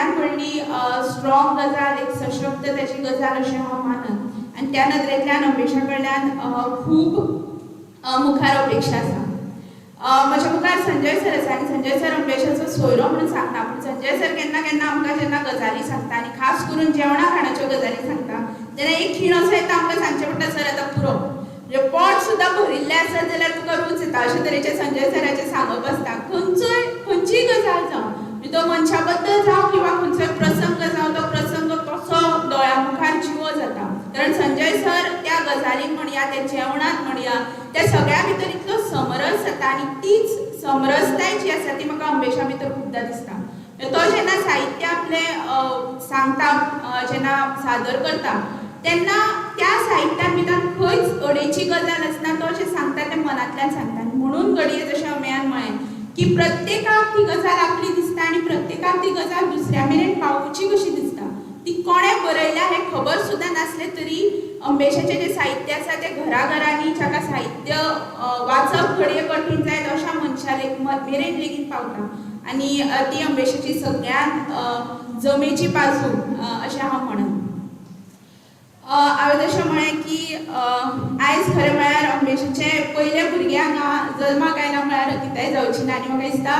सगळ्यांत व्हडली स्ट्रॉंग गजाल, एक सशक्त ताची गजाल अशें हांव मानन. आनी त्या नदरेंतल्यान अंबेशा कडल्यान खूब मुखार अपेक्षा आसा. म्हज्या मुखार संजय सर आसा आनी संजय सर अंबेशाचो सोयरो म्हणून सांगना, पूण संजय सर केन्ना केन्ना आमकां जेन्ना गजाली सांगता आनी खास करून जेवणा खाणाच्यो गजाली सांगता तेन्ना एक खीण असो येता आमकां सांगचें पडटा, सर आतां पुरो, म्हणजे पोट सुद्दां भरिल्लें आसत जाल्यार तुका रूच येता, अशे तरेचें संजय सराचें सांगप आसता. खंयचीय गजाल जावं, तो मनशा बद्दल जावं किंवा खंयचोय प्रसंग जावं, तो प्रसंग तसो दोळ्या मुखार जिवो जाता. कारण संजय सर त्या गजालींक म्हणया, त्या जेवणांत म्हणया, त्या सगळ्या भितर इतलो समरस जाता आनी तीच समरसताय जी आसा ती म्हाका अंबेशा भितर खुबदां दिसता. तो जेन्ना साहित्य आपलें सांगता, जेन्ना सादर करता तेन्ना त्या साहित्यान भितर खंयच अडेची गजाल आसना, तो जें सांगता तें मनांतल्यान सांगता. म्हणून घडये जशें अमेयान म्हळें की प्रत्येकाक ती गजाल आपली दिसता आनी प्रत्येकाक ती गजाल दुसऱ्या मेरेन पावोवची कशी दिसता. ती कोणें बरयल्या हें खबर सुद्दां नासलें तरी अंबेशाचें जें साहित्य आसा तें घराघरांनी, जाका साहित्य वाचप घडये कठीण जायत अशा मनशा मेरेन लेगीत पावता. आनी ती अंबेशाची सगळ्यांत जमेची बाजू अशें हांव म्हणन. हांवें जशें म्हळें की आयज खरें म्हळ्यार अंबेशाचे पयले भुरगे हांगा जल्माक आयला म्हळ्यार अतिताय जावची ना. आनी म्हाका दिसता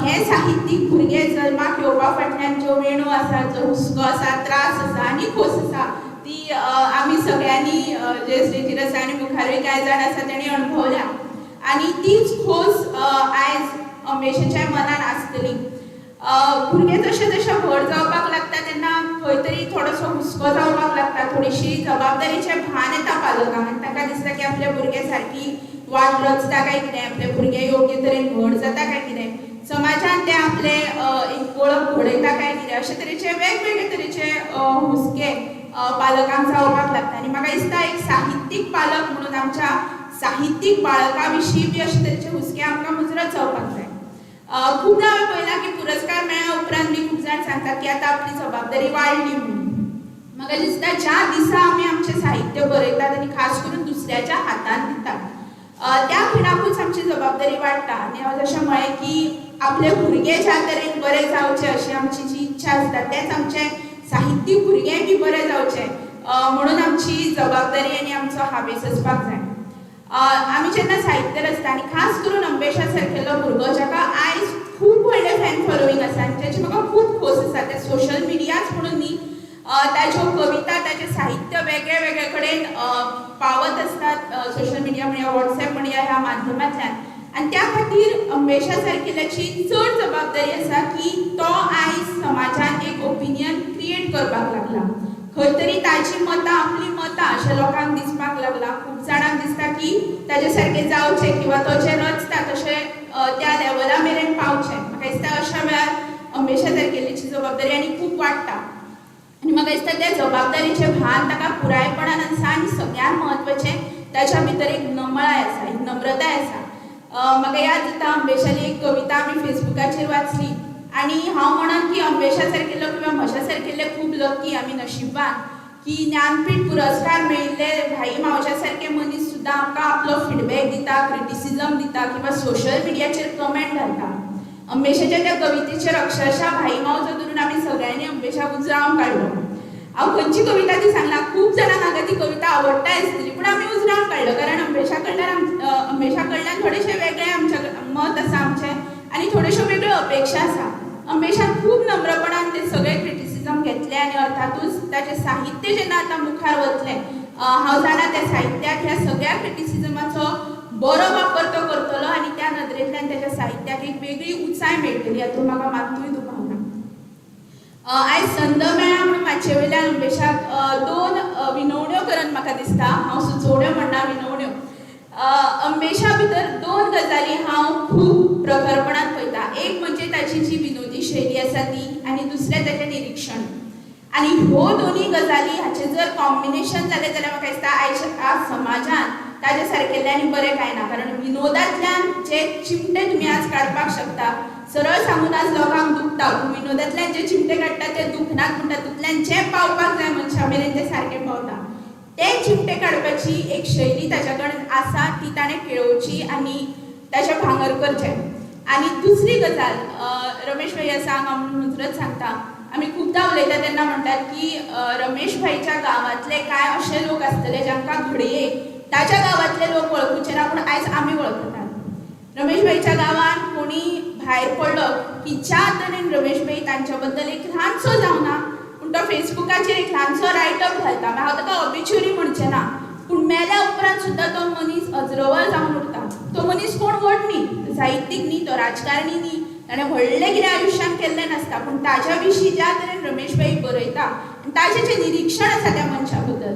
हें साहित्यीक भुरगे जल्माक येवपा फाटल्यान ज्यो वेणो आसा, जो हुस्को आसा, त्रास आसा आनी खोस आसा ती आमी सगळ्यांनी जे स्टेजीर आसा आनी मुखारूय कांय जाण आसा तेणी अणभवल्या आनी तीच खोस आयज अंबेशाच्या मनान आसतली. भुरगे जशें जशें व्हड जावपाक लागता तेन्ना खंय तरी थोडोसो हुस्को जावपाक लागता, थोडीशी जबाबदारीचें भान येता पालकांक आनी तांकां दिसता की आपले भुरगे सारकी वाट रचता काय कितें, आपले भुरगे योग्य तरेन व्हड जाता काय कितें, समाजान ते आपले एक वळख घडयता काय कितें, अशे तरेचे वेगवेगळे तरेचे हुस्के पालकांक जावपाक लागता. आनी म्हाका दिसता एक साहित्यीक पालक म्हणून आमच्या साहित्यीक बाळका विशीं बी अशे तरेचे हुस्के आमकां मुजरत जावपाक जाय. खुबदां हांवें पळयलां की पुरस्कार मेळ्ळ्या उपरांत बी खूब जाण सांगतात की आतां आपली जबाबदारी वाडली म्हणून. म्हाका दिसता ज्या दिसा आमी आमचें साहित्य बरयतात आनी खास करून दुसऱ्याच्या हातान दितात त्या खिणाकूच आमची जबाबदारी वाडटा. आनी हांव जशें म्हळें की आपले भुरगे ज्या तरेन बरे जावचे अशी आमची जी इच्छा आसता तेंच आमचें साहित्यीक भुरगें बी बरें जावचें म्हणून आमची जबाबदारी आनी आमचो हावेस आसपाक जाय. आमी जेन्ना साहित्य रचता आनी खास करून अंबेशा सारकेलो भुरगो जाका आयज खूब व्हडलें फॅन फॉलोवींग आसा आनी ताची म्हाका खूब खोस आसा, ते सोशल मिडियाच म्हणून न्ही, ताज्यो कविता, ताचें साहित्य वेगळे वेगळे कडेन पावत आसतात, सोशल मिडिया म्हणया, वॉट्सएप म्हणया, ह्या माध्यमांतल्यान. आनी त्या खातीर अंबेशा सारकेल्याची चड जबाबदारी आसा की तो आयज समाजान एक ओपिनियन क्रिएट करपाक लागला, खंय तरी ताची मतां आपली मतां अशें लोकांक दिसपाक लागला. खूब जाणांक दिसता की ताजे सारकें जावचें किंवा तो जें रचता तशें त्या लेवला मेरेन पावचें. म्हाका दिसता अशा वेळार अंबेशा सारकेल्याची जबाबदारी आनी खूब वाडटा आनी म्हाका दिसता त्या जबाबदारीचें भान ताका पुरायपणान आसा आनी सगळ्यांत म्हत्वाचें ताच्या भितर एक नमळाय आसा, एक नम्रताय आसा. म्हाका याद जाता अंबेशाली एक कविता आमी फेसबुकाचेर वाचली आनी हांव म्हणन की अंबेशा सारकेल्लो किंवा म्हज्या सारकेल्ले खूब लकी, आमी नशिबान की ज्ञानपीठ पुरस्कार मेळिल्ले भाई मावज्या सारके मनीस सुद्दां आमकां आपलो फिडबॅक दिता, क्रिटिसिजम दिता किंवा सोशल मिडियाचेर कमेंट घालता. अंबेशाच्या त्या कवितेचेर अक्षरशः भाई मावजो धरून आमी सगळ्यांनी अंबेशाक उजरावन काडलो. हांव खंयची कविता ती सांगना, खूब जाणांक हांगा ती कविता आवडटा आसतली, पूण आमी उजरावन काडलो कारण अंबेशा कडल्यान थोडेशें वेगळें आमच्या मत आसा आमचें आनी थोड्योश्यो वेगळ्यो अपेक्षा आसा. अंबेशान खूब नम्रपणान ते सगळे क्रिटिसिजम घेतले आनी अर्थातूच ताचें साहित्य जेन्ना आतां मुखार वतलें, हांव जाणा त्या साहित्याक ह्या सगळ्या क्रिटिसिजमाचो बरो वापर तो करतलो आनी त्या नदरेंतल्यान ताच्या साहित्याक एक वेगळी उंचाय मेळटली हातूंत म्हाका मात्तूय दुबाव ना. आयज संद मेळ्ळा म्हणून मातशे वयल्यान अंबेशाक दोन विनवण्यो करन म्हाका दिसता, हांव सुचोवण्यो म्हणना, विनवण्यो. अंबेशा भितर दोन गजाली हांव खूब प्रखरपणान पळयता. एक म्हणजे ताची जी विनोदी शैली आसा ती आनी दुसरें ताचें निरिक्षण. आनी ह्यो दोनूय गजाली हाचें जर कॉम्बिनेशन जालें जाल्यार म्हाका दिसता आयज आज समाजान ताजे सारकेल्लें आनी बरें कांय ना. कारण विनोदांतल्यान जे चिमटे तुमी आज काडपाक शकता, सरळ सांगून आज लोकांक दुखता, पूण विनोदांतल्यान जे चिमटे काडटा ते दुखनात, पूण तातूंतल्यान जें पावपाक जाय मनशा मेरेन तें सारकें पावता. ते चिमटे काडपाची एक शैली ताच्या कडेन आसा, ती ताणें केळोवची आनी ताचें भांगर करचें. आनी दुसरी गजाल, रमेश भाई आसा हांगा म्हणून मुजरत सांगता, आमी खुबदां उलयता तेन्ना म्हणटात की रमेश भाईच्या गांवांतले कांय अशे लोक आसतले जांकां घडये ताच्या गांवांतले लोक वळखुचे ना, पूण आयज आमी वळखतात. रमेश भाईच्या गांवांत कोणी भायर पडलो की ज्या तरेन रमेश भाई तांच्या बद्दल एक ल्हानसो जावना पूण तो फेसबुकाचेर एक ल्हानसो रायटअप घालता, हांव ताका ऑबिच्युरी म्हणचें ना, पूण मेल्या उपरांत सुद्दां तो मनीस अजरंवर जावन उरता. तो मनीस कोण व्हड न्ही, साहित्यीक न्ही, तो राजकारणी न्ही, ताणें व्हडलें कितें आयुश्यांत केल्लें नासता, पूण ताज्या विशीं ज्या तरेन रमेश भाई बरयता आनी ताजें जें निरिक्षण आसा त्या मनशा बद्दल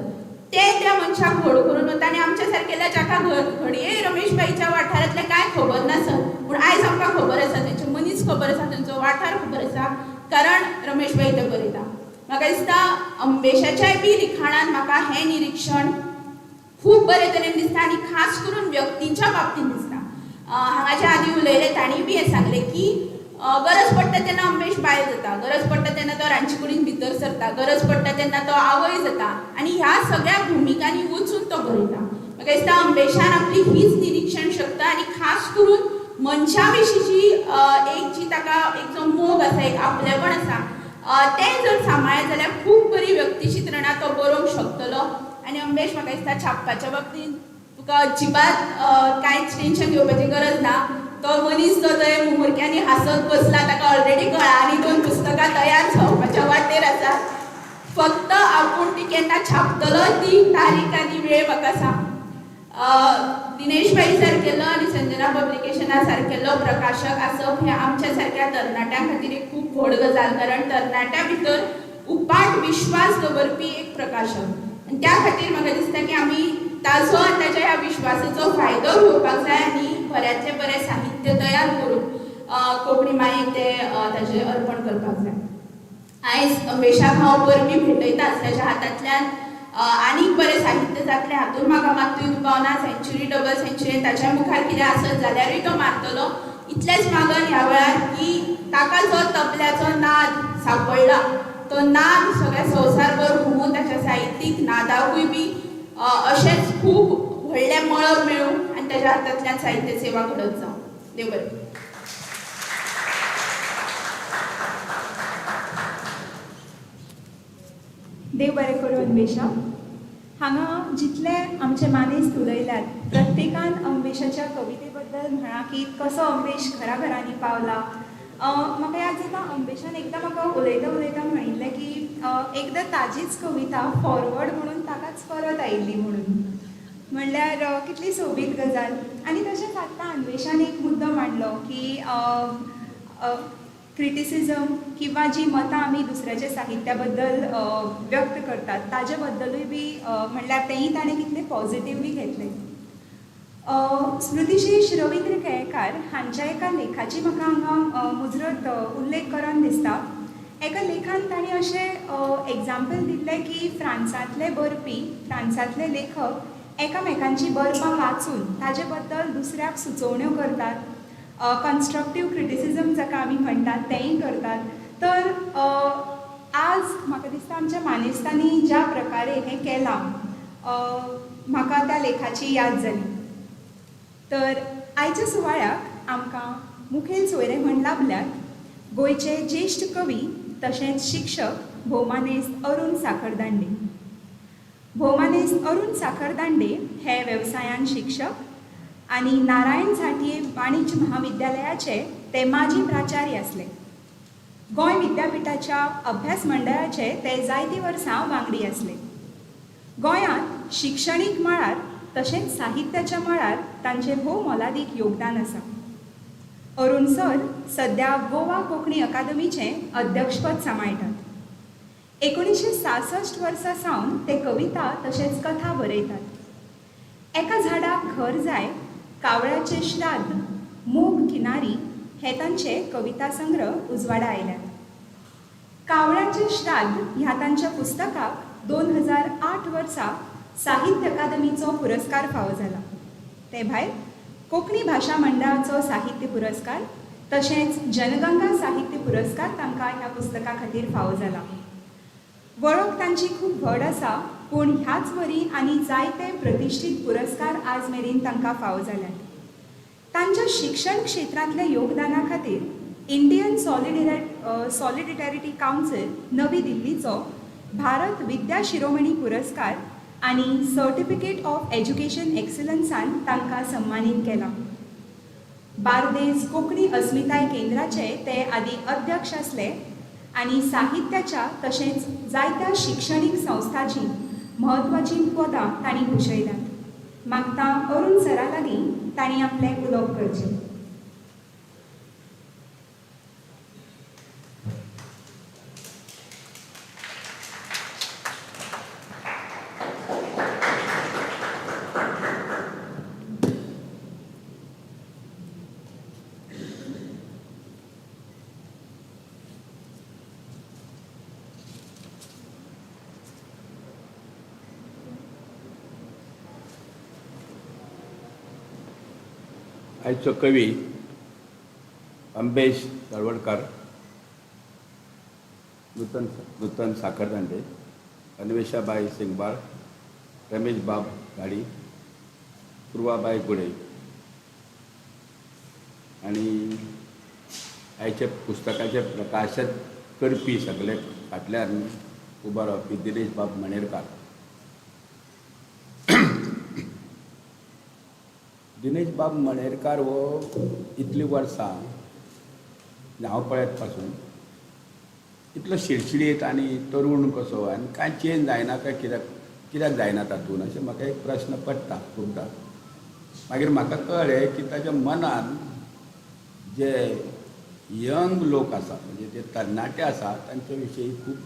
तें त्या मनशाक व्हड करून वता. आनी आमच्या सारकेल्या जाका घडये रमेश भाईच्या वाठारांतलें कांय खबर नासत, पूण आयज आमकां खबर आसा, तेंचे मनीस खबर आसा, तेंचो वाठार खबर आसा, कारण रमेश भाई ते बरयता. म्हाका दिसता अंबेशाच्याय बी लिखाणान म्हाका हें निरिक्षण खूब बरे तरेन दिसता आनी खास करून व्यक्तींच्या बाबतींत दिसता. हांगा जे आदी उलयले तांणी बी हें सांगलें की गरज पडटा तेन्ना अंबेश बायल जाता, गरज पडटा तेन्ना तो रांदचे कुडीन भितर सरता, गरज पडटा तेन्ना तो आवय जाता आनी ह्या सगळ्या भुमिकांनी वचून तो बरयता. म्हाका दिसता अंबेशान आपली हीच निरिक्षण शक्त आनी खास करून मनशा विशींची एक जी ताका एक जो मोग आसा, एक आपलेपण आसा, तें जर सांबाळ्ळें जाल्यार खूब बरी व्यक्तिचित्रणां तो बरोवंक शकतलो. आनी अंबेश म्हाका दिसता छापपाच्या बाबतींत तुका अजिबात कांयच टेंशन घेवपाची गरज ना. तो मनीस जो थंय मुमुरक्यांनी हांसत बसला ताका ऑलरेडी कळ्ळा 2 पुस्तकां तयार जावपाच्या वाटेर आसा, फक्त आपूण ती केन्ना छापतलो ती तारीख आनी वेळ म्हाका सांग. दिनेश भाई सारकेलो आनी संजना पब्लिकेशना सारकेलो प्रकाशक आसप हें आमच्या सारक्या तरणाट्यां खातीर एक खूब व्हड गजाल, कारण तरणाट्यां भितर उपाट विश्वास दवरपी एक प्रकाशक, आनी त्या खातीर म्हाका दिसता की आमी ताजो आनी ताच्या ह्या विश्वासाचो फायदो घेवपाक जाय आनी बऱ्यांतलें बरें साहित्य तयार करून कोंकणी मायेक तें ताजें अर्पण करपाक जाय. आयज अंबेशाक हांव परबीं भेटयताच, ताच्या हातांतल्यान आनीक बरें साहित्य जातलें हातूंत म्हाका मात्तूय दुबाव ना. सेंच्युरी डबल सेंच्युरी ताच्या मुखार कितें आसत जाल्यारूय तो मारतलो. इतलेंच मागन ह्या वेळार की ताका जो तबल्याचो नाद सांपडला तो नाद सगळ्या संवसारभर घुमून ताच्या साहित्यीक नादाकूय बी अशेंच खूब व्हडलें मळब मेळूं आनी ताच्या हातांतल्यान साहित्य सेवा घडत जावं. देव बरें. देव बरें करूं अंबेशा. हांगा जितले आमचे मानेस्त उलयल्यात प्रत्येकान अंबेशाच्या कविते बद्दल म्हळां की कसो अंबेश घरा घरांनी पावला. म्हाका याद जाता अंबेशान एकदां म्हाका उलयता उलयता म्हणिल्लें की एकदां ताजीच कविता फॉरवर्ड म्हणून ताकाच परत आयिल्ली म्हणून, म्हणल्यार कितली सोबीत गजाल. आनी तशेंच आत्तां अन्वेशान एक मुद्दो मांडलो की क्रिटिसिजम किंवा जी मतां आमी दुसऱ्याच्या साहित्या बद्दल व्यक्त करतात ताजे बद्दलूय बी म्हणल्यार तेंय ताणें कितलें पॉझिटिवली घेतलें. स्मृतिशेष रविंद्र केळेकार हांच्या एका लेखाची म्हाका हांगा मुजरत उल्लेख करून दिसता. एका लेखान तांणी अशें एग्जाम्पल दिल्लें की फ्रांसांतले बरपी, फ्रांसांतले लेखक एकामेकांची बरपां वाचून ताजे बद्दल दुसऱ्याक सुचोवण्यो करतात, कन्स्ट्रक्टीव क्रिटिसिजम जाका आमी म्हणटात तेंय करतात. तर आज म्हाका दिसता आमच्या मानेस्तांनी ज्या प्रकारे हें केलां म्हाका त्या लेखाची याद जाली. तर आयच्या सुवाळ्याक आमकां मुखेल सोयरे म्हण लाभल्यात गोंयचे ज्येश्ठ कवी तशेंच शिक्षक भोवमानेस्त अरुण साखरदांडे. भोवमानेस्त अरुण साखरदांडे हे वेवसायान शिक्षक आनी नारायण झांटये वाणिज्य महाविद्यालयाचे ते माजी प्राचार्य आसले. गोंय विद्यापिठाच्या अभ्यास मंडळाचे ते जायतीं वर्सां वांगडी आसले. गोंयांत शिक्षणीक मळार तशेंच साहित्याच्या मळार तांचें भोव मोलादीक योगदान आसा. अरुण सर सद्या गोवा कोंकणी अकादमीचें अध्यक्षपद सांबाळटात. 1966 वर्सा सावन ते कविता तशेंच कथा बरयतात. एका झाडाक घर जाय, कावळ्याचें श्राद्ध, मोग किनारी हे तांचे कविता संग्रह उजवाडा आयल्यात. कावळ्याचें श्राद्ध ह्या तांच्या पुस्तकाक 2008 वर्सा साहित्य अकादमीचो पुरस्कार फावो जाला. ते भायर कोंकणी भाशा मंडळाचो साहित्य पुरस्कार तशेंच जनगंगा साहित्य पुरस्कार तांकां ह्या पुस्तका खातीर फावो जाला. वळख तांची खूब व्हड आसा, पूण ह्याच वरी आनी जायते प्रतिश्ठीत पुरस्कार आज मेरेन तांकां फावो जाल्यात. तांच्या शिक्षण क्षेत्रांतल्या योगदाना खातीर इंडियन सॉलिडिटॅरिटी कावन्सील नवी दिल्लीचो भारत विद्या शिरोमणी पुरस्कार आनी सर्टिफिकेट ऑफ एज्युकेशन एक्सलन्सान तांकां सन्मानीत केलां. बार्देस कोंकणी अस्मिताय केंद्राचे ते आदी अध्यक्ष आसले आनी साहित्याच्या तशेंच जायत्या शिक्षणीक संस्थांची म्हत्वाचीं पदां तांणी भुशयल्यांत. मागता अरुण सरा लागीं तांणी आपलें उलोवप करचें. आयचो कवी अंबेश तळवडकर, नूतन साखरदांडे, अन्वेषाबाई सिंगबाळ, रमेश बाब घाडी, पूर्वाबाई गुडे आनी आयच्या पुस्तकाचें प्रकाशन करपी सगळे फाटल्यान उबो रावपी दिनेश बाब मणेरकार. दिनेश बाब मणेरकार हो इतलीं वर्सां हांव पळयत पासून इतलो शिडशिडीत आनी तरूण कसो आनी कांय चेंज जायना काय कित्याक जायना तातूंत अशें म्हाका एक प्रस्न पडटा खुबदां. मागीर म्हाका कळ्ळें की ताच्या मनान जे यंग लोक आसा, म्हणजे जे तरणाटे आसा, तांचे विशीं खूब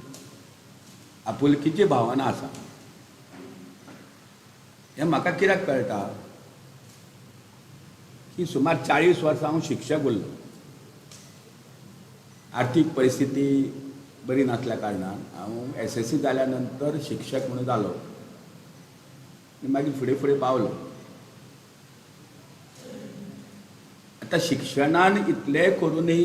आपुलकीची भावना आसा. हें म्हाका कित्याक कळटा की सुमार 40 वर्सां हांव शिक्षक उरलो. आर्थीक परिस्थिती बरी नासल्या कारणान हांव SSC जाल्या नंतर शिक्षक म्हणून जालो आनी मागीर फुडें फुडें पावलो. आतां शिक्षणान इतलें करूनय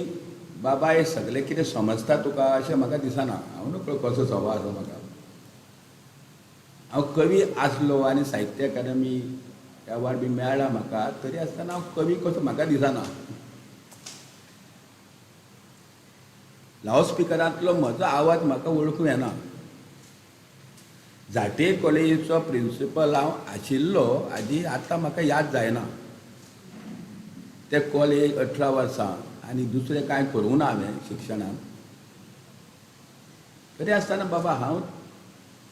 बाबा हें सगळें कितें समजता तुका अशें म्हाका दिसना. हांव नकळो कसो स्वभाव आसा म्हाका. हांव कवी आसलो आनी साहित्य अकादमी एवॉर्ड बी मेळ्ळा म्हाका, तरी आसतना हांव कवी कसो म्हाका दिसना. लावडस्पिकरांतलो म्हजो आवाज म्हाका वळखूंक येना. झांट्ये कॉलेजीचो प्रिंसिपल हांव आशिल्लो आदी, आतां म्हाका याद जायना. ते कॉलेज 18 वर्सां आनी दुसरें कांय करूंक ना हांवें शिक्षणान, तरी आसतना बाबा हांव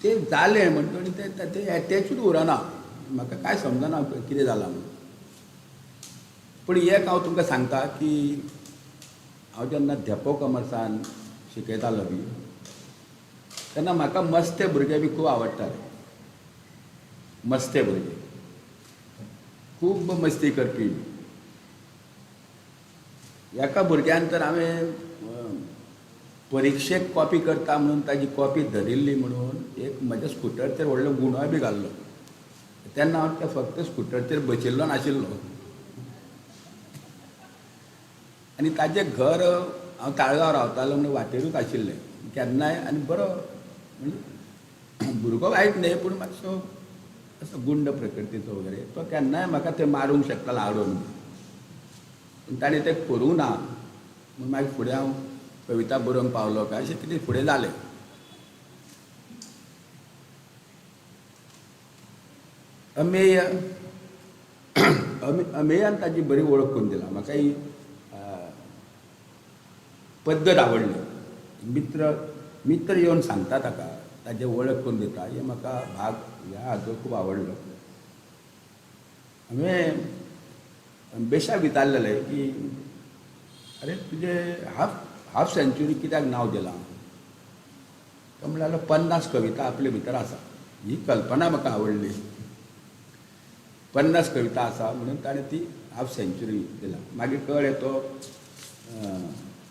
ते जालें म्हणटकीर ते एटॅचूच उरना. म्हाका कांय समजना कितें जालां म्हणून. पूण एक हांव तुमकां सांगता की हांव जेन्ना धेंपो कॉमर्सान शिकयतालो बी तेन्ना म्हाका मस्ते भुरगे बी खूब आवडटाले. मस्ते भुरगे खूब मस्ती करपी. एका भुरग्यान तर हांवें परिक्षेक कॉपी करता म्हणून ताजी कॉपी धरिल्ली म्हणून एक म्हज्या स्कुटरचेर व्हडलो गुणोय बी घाल्लो. तेन्ना हांव त्या फक्त स्कुटरचेर बशिल्लो नाशिल्लो. आनी ताजें घर हांव ताळगांव रावतालो म्हणून वाटेरूच आशिल्लें केन्नाय. आनी बरो म्हणजे भुरगो वायट न्हय, पूण मातसो असो गुंड प्रकृतीचो वगैरे, तो केन्नाय म्हाका थंय मारूंक शकतालो आडोवन. पूण ताणें तें करूंक ना म्हूण मागीर फुडें हांव कविता बरोवंक पावलो काय अशें कितें फुडें जालें. अमेय अमेयान ताजी बरी वळख करून दिला. म्हाका ही पद्दत आवडली. मित्र येवन सांगता ताका, ताजे वळख करून दिता, हें म्हाका भाग ह्या हाचो खूब आवडलो. हांवें बेशाक विचारलेलें की अरे तुजें हाफ सेंच्युरी कित्याक नांव दिलां? तो म्हणल्यार 50 कविता आपले भितर आसा. ही कल्पना म्हाका आवडली. 50 कविता आसा म्हणून ताणें ती हाफ सेंच्युरी दिला. मागीर कळ्ळें तो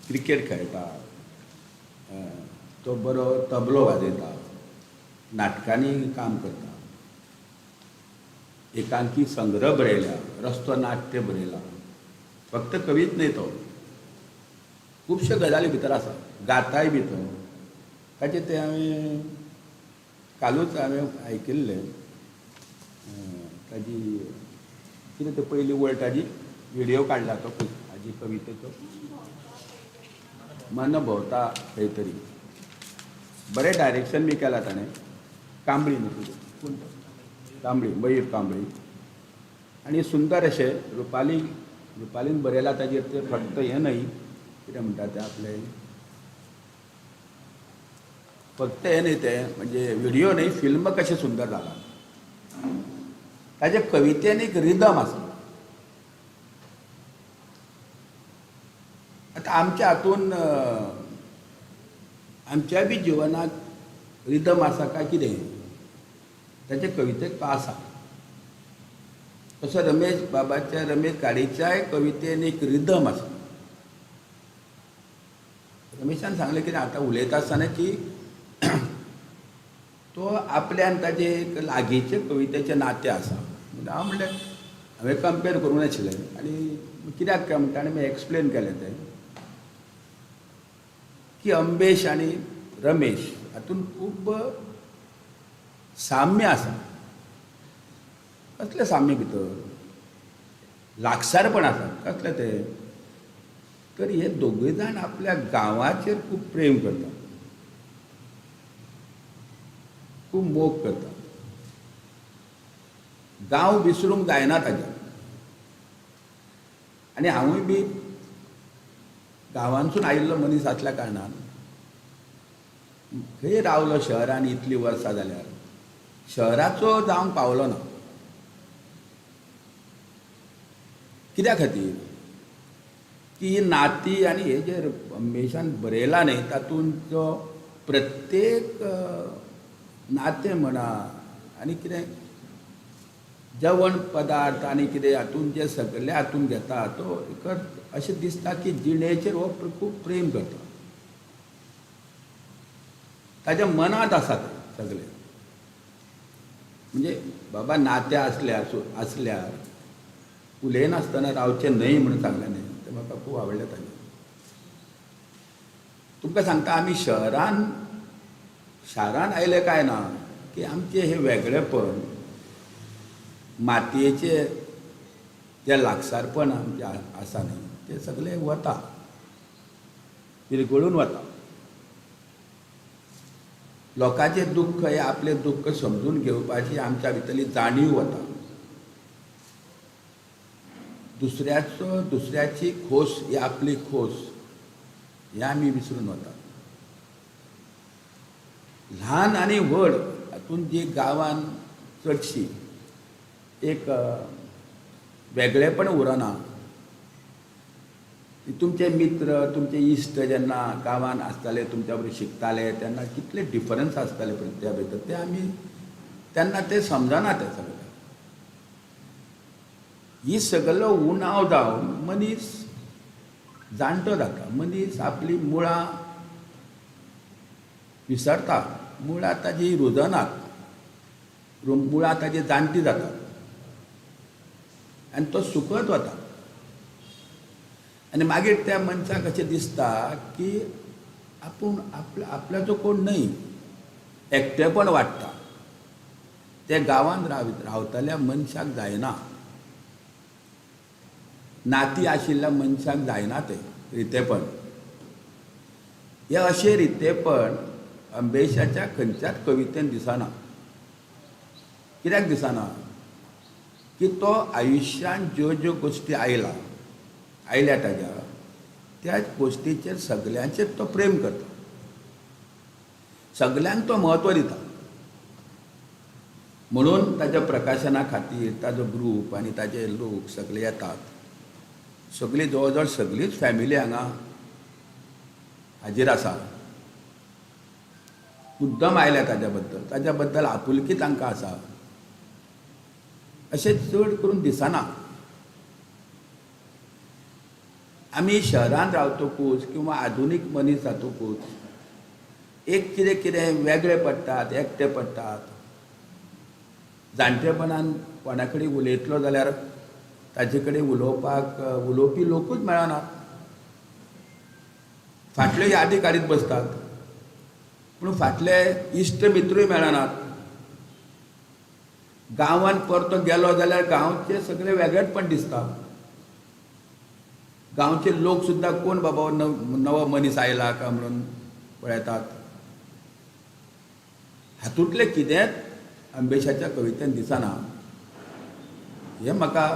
क्रिकेट खेळटा, तो बरो तबलो वाजयता, नाटकांनी काम करता, एकांकी संग्रह बरयला, रस्तो नाट्य बरयला. फक्त कवीच न्हय तो, खुबश्यो गजाली भितर आसा, गाताय बी तो. ताचें तें हांवें कालूच हांवें आयकिल्लें, ताजी कितें तें पयली वळ ताजी व्हिडियो काडला तो हाजी कवितेचो मन भोवता खंय तरी बरें डायरेक्शन बी केलां ताणें. कांबळी न्हू तुजें कोण तो? कांबळी, मयूर कांबळी. आनी सुंदर अशें रुपाली, रुपालीन बरयलां ताजेर तें फक्त हें न्हय कितें म्हणटा तें आपलें फक्त हें न्हय तें म्हणजे व्हिडियो न्हय फिल्म कशें सुंदर जालां. ताजे कवितेन एक रिदम आसा. आतां आमच्या हातून आमच्या बी जिवनांत रिदम आसा काय कितें ताच्या कवितेक तो आसा. तसो रमेश बाबाच्या रमेश गाडीच्याय कवितेन एक रिदम आसा. रमेशान सांगलें कितें आतां उलयता आसतना की तो आपल्यान ताजें एक लागींचें कवितेचें नातें आसा. हांव म्हणलें हांवें कंपेर करूंक नाशिल्लें आनी कित्याक काय म्हणटा आनी एक्सप्लेन केलें तें की अंबेश आनी रमेश हातूंत खूब साम्य आसा. कसलें साम्य भितर लागसारपण आसा. कसलें तें तर हे दोगूय जाण आपल्या गांवाचेर खूब प्रेम करतात, खूब मोग करतात. गांव विसरूंक जायना ताज्या. आनी हांवूय बी गांवांतसून आयिल्लो मनीस आसल्या कारणान खंय रावलो शहरान इतलीं वर्सां जाल्यार शहराचो जावंक पावलो ना. कित्या खातीर की ही नाती आनी हे जे अंबेशान बरयलां न्हय तातूंत जो प्रत्येक नातें म्हणा आनी कितें जेवण पदार्थ आनी कितें हातूंत जे सगळे हातूंत घेता तो एक अशें दिसता की जिणेचेर हो खूब प्रेम करता. ताच्या मनांत आसा तें सगळें. म्हणजे बाबा नातें आसल्यार आसल्यार उलयनासतना रावचें न्हय म्हणून सांगलें न्हय तें म्हाका खूब आवडलें ताजें. तुमकां सांगता आमी शारान आयले काय ना की आमचें हें वेगळेपण मातयेचें जें लागसारपण आमचें आसा न्हय तें सगळें वता, विरगळून वता. लोकांचें दुख्ख हें आपलें दुख्ख समजून घेवपाची आमच्या भितरली जाणीव वता. दुसऱ्याचो दुसऱ्याची खोस ही आपली खोस हें आमी विसरून वतात. ल्हान आनी व्हड हातूंत जी गांवान चडशी एक वेगळेपण उरना. तुमचे मित्र तुमचे इश्ट जेन्ना गांवान आसताले तुमच्या बरोबर शिकताले तेन्ना कितले डिफरन्स आसताले पळय त्या भितर ते आमी तेन्ना ते समजना ते सगळे. ही सगळो उणाव जावन मनीस जाणटो जाता. मनीस आपली मुळां विसरता, मुळां ताजी रुजनात, मुळां ताजी जाणटी जातात आनी तो सुकत वता. आनी मागीर त्या मनशाक अशें दिसता की आपूण आपल्याचो कोण न्हय, एकटेपण वाडटा. ते गांवांत रावतल्या मनशाक जायना, नाती आशिल्ल्या मनशाक जायना तें रितेपण. हें अशें रितेपण अंबेशाच्या खंयच्याच कवितेन दिसना. कित्याक दिसना की तो आयुश्यान ज्यो ज्यो गोश्टी आयल्या ताज्या त्या गोश्टीचेर सगल्यांचेर तो प्रेम करता, सगल्यांक तो म्हत्व दिता. म्हणून ताच्या प्रकाशना खातीर ताजो ग्रूप आनी ताजे लोक सगळे येतात. सगळी जवळ जवळ सगळीच फॅमिली हांगा हाजीर आसा. मुद्दम आयल्या ताज्या बद्दल, ताज्या बद्दल आपुलकी तांकां आसा. अशें चड करून दिसना. आमी शहरांत रावतकूच किंवा आधुनीक मनीस जातकूच एक कितें कितें वेगळे पडटात, एकटे पडटात. जाणटेपणान कोणा कडेन उलयतलो जाल्यार ताजे कडेन उलोवपाक उलोवपी लोकूच मेळनात. फाटल्यो यादी काडीत बसतात पूण फाटले इश्ट मित्रूय मेळनात. गांवांत परतो गेलो जाल्यार गांवचें सगळें वेगळेंचपण दिसता. गांवचे लोक सुद्दां कोण बाबा नवो मनीस आयला काय म्हणून पळयतात. हातूंतलें कितेंच अम्बेशाच्या कवितेन दिसना, हें म्हाका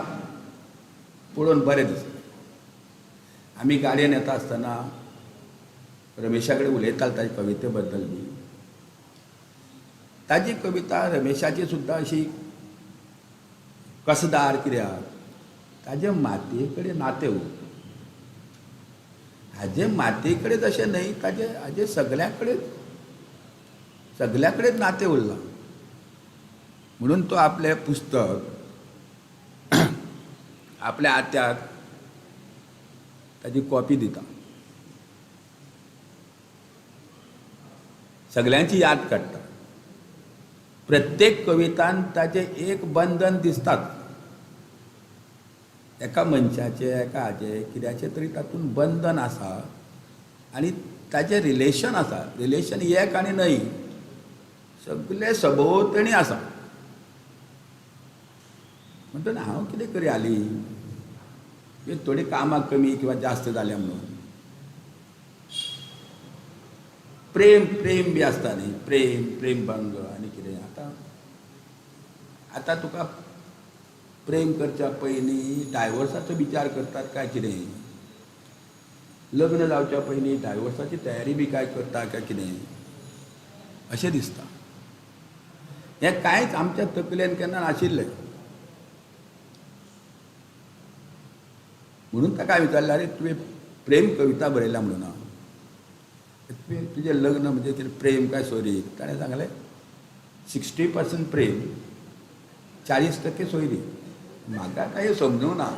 पळोवन बरें दिसलें. आमी गाडयेन येता आसतना रमेशा कडेन उलयताले ताजे कविते बद्दल बी. ताजी कविता रमेशाची सुद्दां अशी कसदार, कित्याक ताजे मातये कडेन नातें उरता. हाजे मातये कडेन तशें न्हय, ताजे हाजे सगल्या कडेन सगल्या कडेन नातें उरलां. म्हणून तो आपलें पुस्तक आपल्या आत्याक ताजी कॉपी दिता, सगल्यांची याद काडटा. प्रत्येक कवितान ताजें एक बंधन दिसतात, एका मनशाचें, एका हाजें, कित्याचें तरी तातूंत बंधन आसा आनी ताजें रिलेशन आसा. रिलेशन एक आनी न्हय, सगळे सभोवतणी आसा. म्हणटना हांव कितें करी हालीं थोडीं कामां कमी किंवा जास्त जाल्या म्हणून प्रेम प्रेम बी आसता न्ही, प्रेम प्रेम भंग आनी कितें. आतां आतां तुका प्रेम करच्या पयलीं डायवोर्साचो विचार करतात काय कितें, लग्न जावच्या पयलीं डायवोर्साची तयारी बी काय करता काय कितें अशें दिसता. हें कांयच आमच्या तकलेन केन्ना नाशिल्लें. म्हणून ताका विचारलें, आरे तुवें प्रेम कविता बरयल्या म्हणून हांव, तुवें तुजें लग्न म्हणजे कितें प्रेम काय सोयरीक? ताणें सांगलें 60% प्रेम, 40% सोयरीक. म्हाका कांय समजूंक ना.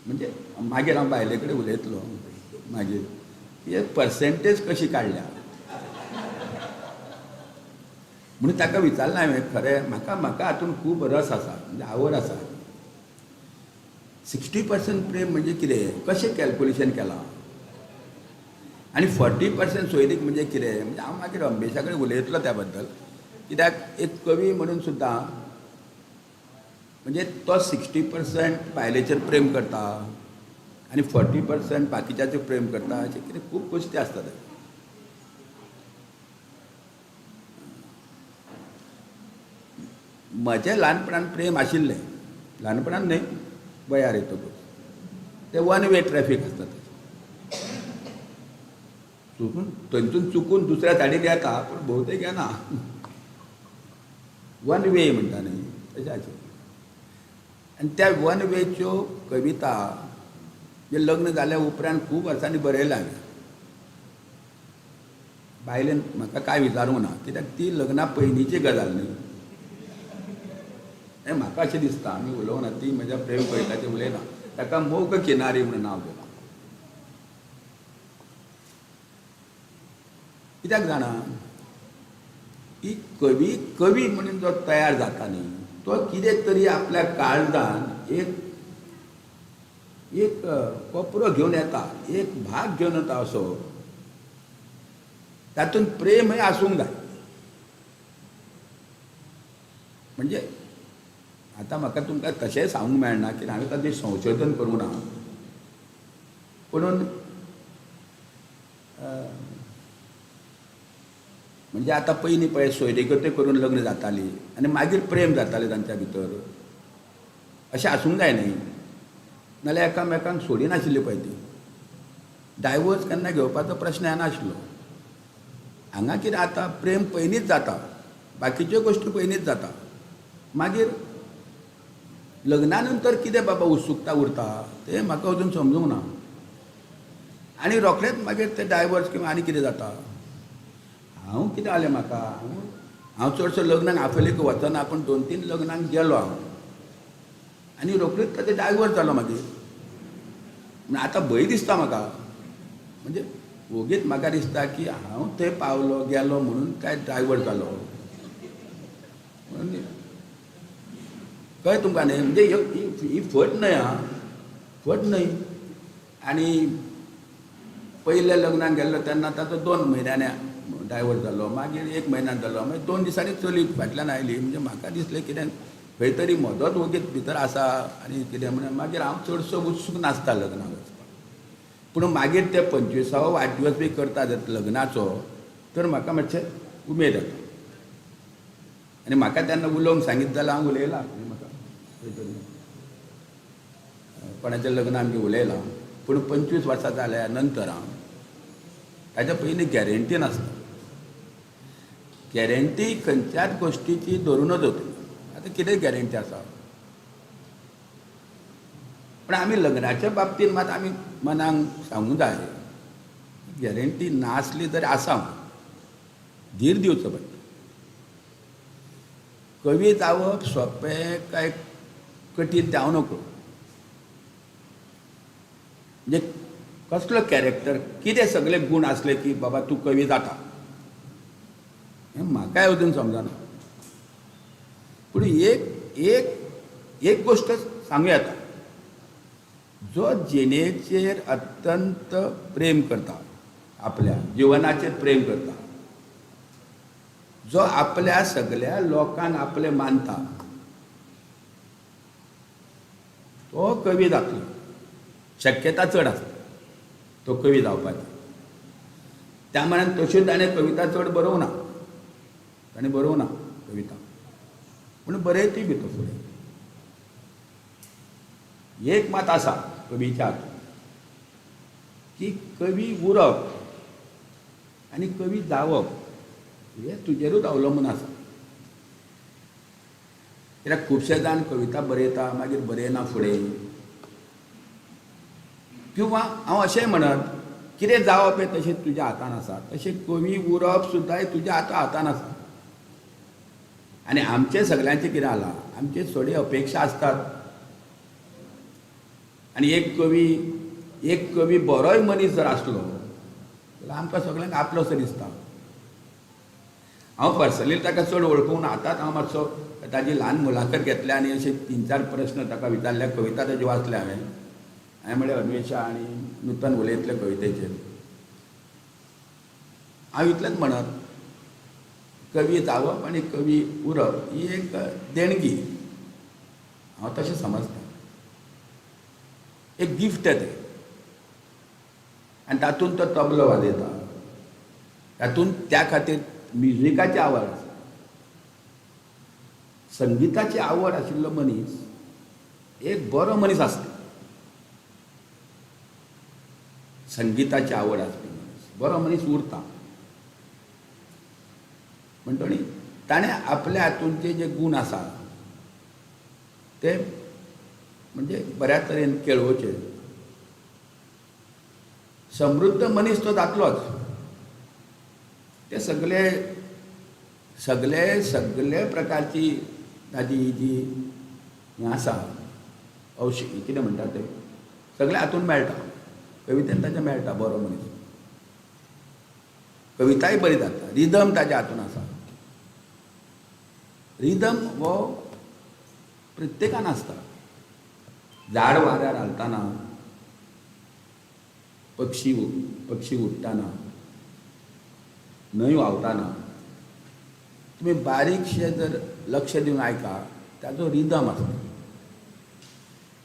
म्हणजे मागीर हांव बायले कडेन उलयतलो मागीर हे पर्सेंटेज कशी काडल्या म्हणून ताका विचारलें हांवें. खरें म्हाका म्हाका हातूंत खूब रस आसा, म्हणजे आवड आसा. 60% प्रेम म्हणजे कितें, कशें कॅल्कुलेशन केलां, आनी 40% सोयरीक म्हणजे कितें. म्हणजे हांव मागीर अम्बेशा कडेन उलयतलो त्या बद्दल, कित्याक एक कवी म्हणून सुद्दां म्हणजे तो 60% बायलेचेर प्रेम करता आनी 40% बाकीच्याचेर प्रेम करता, अशें कितें खूब गोश्टी आसतात. म्हजें ल्हानपणान प्रेम आशिल्लें, ल्हानपणान न्हय, वयार येतकूच तें वन वे ट्रॅफीक आसता, चुकून थंयसून चुकून दुसऱ्या सायडीन येता, पूण भोवतेक येना. वन वे म्हणटा न्ही तशें आशिल्लें. आनी त्या वन वेच्यो कविता जे लग्न जाल्या उपरांत खूब वर्सांनी बरयल्या हांवें. बायलेन म्हाका कांय विचारूंक ना, कित्याक ती लग्ना पयलींची गजाल न्ही. हें म्हाका अशें दिसता, आमी उलोवंक ना, ती म्हज्या प्रेम कविताचेर उलयना. ताका मोग किनारी म्हणून नांव दिलां. कित्याक जाणा, की कवी कवी म्हणून जो तयार जाता न्ही, तो कितें तरी आपल्या काळजान एक एक कोपरो घेवन येता, एक भाग घेवन येता असो, तातूंत प्रेमय आसूंक जाय. म्हणजे आतां म्हाका तुमकां तशेंय सांगूंक मेळना की हांवें ताचें संशोधन करूंक ना, पुणून म्हणजे आतां पयलीं पळय सोयरीगत्यो करून लग्न जाताली आनी मागीर प्रेम जातालें तांच्या भितर, अशें आसूंक जाय न्ही, नाल्यार एकामेकांक सोडिनाशिल्ली पळय ती. डायवोर्स केन्ना घेवपाचो प्रश्न येनाशिल्लो. हांगा कितें आतां प्रेम पयलींच जाता, बाकीच्यो गोश्टी पयलींच जाता, मागीर लग्ना नंतर कितें बाबा उत्सुकता उरता तें म्हाका अजून समजूंक ना. आनी रोखडेंच मागीर ते डायवर्स किंवा आनी कितें जाता. हांव कितें जालें म्हाका, हांव चडसो लग्नाक आपयलें की वचना, पूण 2-3 लग्नाक गेलो हांव आनी रोखडीच ताचें डायवर्स जालो मागीर. म्हण आतां भंय दिसता म्हाका, म्हणजे वोगीच म्हाका दिसता की हांव थंय पावलो गेलो म्हणून काय डायवर्स जालो म्हणून कळ्ळें तुमकां न्ही. म्हणजे ही फट न्हय, आं फट न्हय. आनी पयल्या लग्नाक गेल्लो तेन्ना ताचो 2 म्हयन्यांनी डायवर्स जालो, मागीर 1 म्हयन्यान जालो, मागीर 2 दिसांनी चली फाटल्यान आयली. म्हणजे म्हाका दिसलें कितें खंय तरी म्हजोच वगीत भितर आसा आनी कितें म्हणून मागीर हांव चडसो उत्सूक नासता लग्नाक वचपाक. पूण मागीर ते 25वो वाडदिवस बी करता लग्नाचो तर म्हाका मातशें उमेद येता आनी म्हाका तेन्ना उलोवंक सांगीत जाल्यार हांव उलयलां. म्हाका खंय तरी कोणाचें लग्न आमगें उलयलां पूण 25 वर्सां जाल्या नंतर हांव ताच्या पयलीं गॅरंटी नासता. गॅरंटी खंयच्याच गोश्टीची धरूं नजो तुमी. आतां कितें गॅरंटी आसा? पूण आमी लग्नाच्या बाबतींत मात आमी मनाक सांगूंक जाय गॅरंटी नासली तरी आसा धीर दिवचो पडटा. कवी जावप सोंपें काय कठीण तें हांव नकळो. म्हणजे कसलो कॅरेक्टर कितें सगळे गूण आसले की बाबा तूं कवी जाता हें म्हाकाय अजून समजना. पूण एक एक एक गोश्ट सांगूं येता, जो जिणेचेर अत्यंत प्रेम करता, आपल्या जिवनाचेर प्रेम करता, जो आपल्या सगल्या लोकांक आपले मानता तो कवी जातलो. शक्यता चड आसता तो कवी जावपाची. त्या मानान तश्यो ताणें कविता चड बरोवंक ना, ताणें बरोवंक ना कविता, पूण बरयतूय बी तो फुडें. एक मात आसा कवीच्या हातूंत की कवी उरप आनी कवी जावप हें तुजेरूच अवलंबून आसा. कित्याक खुबशे जाण कविता बरयता मागीर बरयना फुडें, किंवा हांव अशेंय म्हणत कितें जावप हें तशें तुज्या हातान आसा, तशें कवी उरप सुद्दां तुज्या आतां हातान आसा. आनी आमचें सगल्यांचें कितें जालां, आमचे थोडी अपेक्षा आसतात आनी एक कवी बरोय मनीस जर आसलो जाल्यार आमकां सगल्यांक आपलोसो दिसता. हांव पर्सनली ताका चड वळखूंक ना, आतांच हांव मातसो ताजी ल्हान मुलाखत घेतल्या आनी अशे 3-4 प्रस्न ताका विचारल्या, कविता ताजी वाचल्या हांवें. हांवें म्हळें अन्वेषा आनी नूतन उलयतले कवितेचेर. हांव इतलेंच म्हणत, कवी जावप आनी कवी उरप ही एक देणगी, हांव तशें समजता, एक गिफ्ट तें. आनी तातूंत तो तबलो वाजयता, तातूंत त्या खातीर म्युजिकाची आवड आसा, संगिताची आवड आशिल्लो मनीस एक बरो मनीस आसता. संगिताची आवड आसपी मनीस बरो मनीस उरता. म्हणटकीर ताणें आपल्या हातूंतले जे गूण आसा ते म्हणजे बऱ्या तरेन केळोवचे. समृद्ध मनीस तो जातलोच. ते सगळे सगळे सगळे प्रकारची ताजी जी हें आसा औशी कितें म्हणटात ते सगळें हातूंत मेळटा, कवितेन ताजें मेळटा. बरो मनीस कविताय बरी जाता, रिदम ताज्या हातूंत आसा. रिदम हो प्रत्येकान आसता. झाड वाऱ्यार हालतना, पक्षी पक्षी उडटना, न्हंय व्हांवतना तुमी बारीकशें जर लक्ष दिवन आयका ताजो रिदम आसता.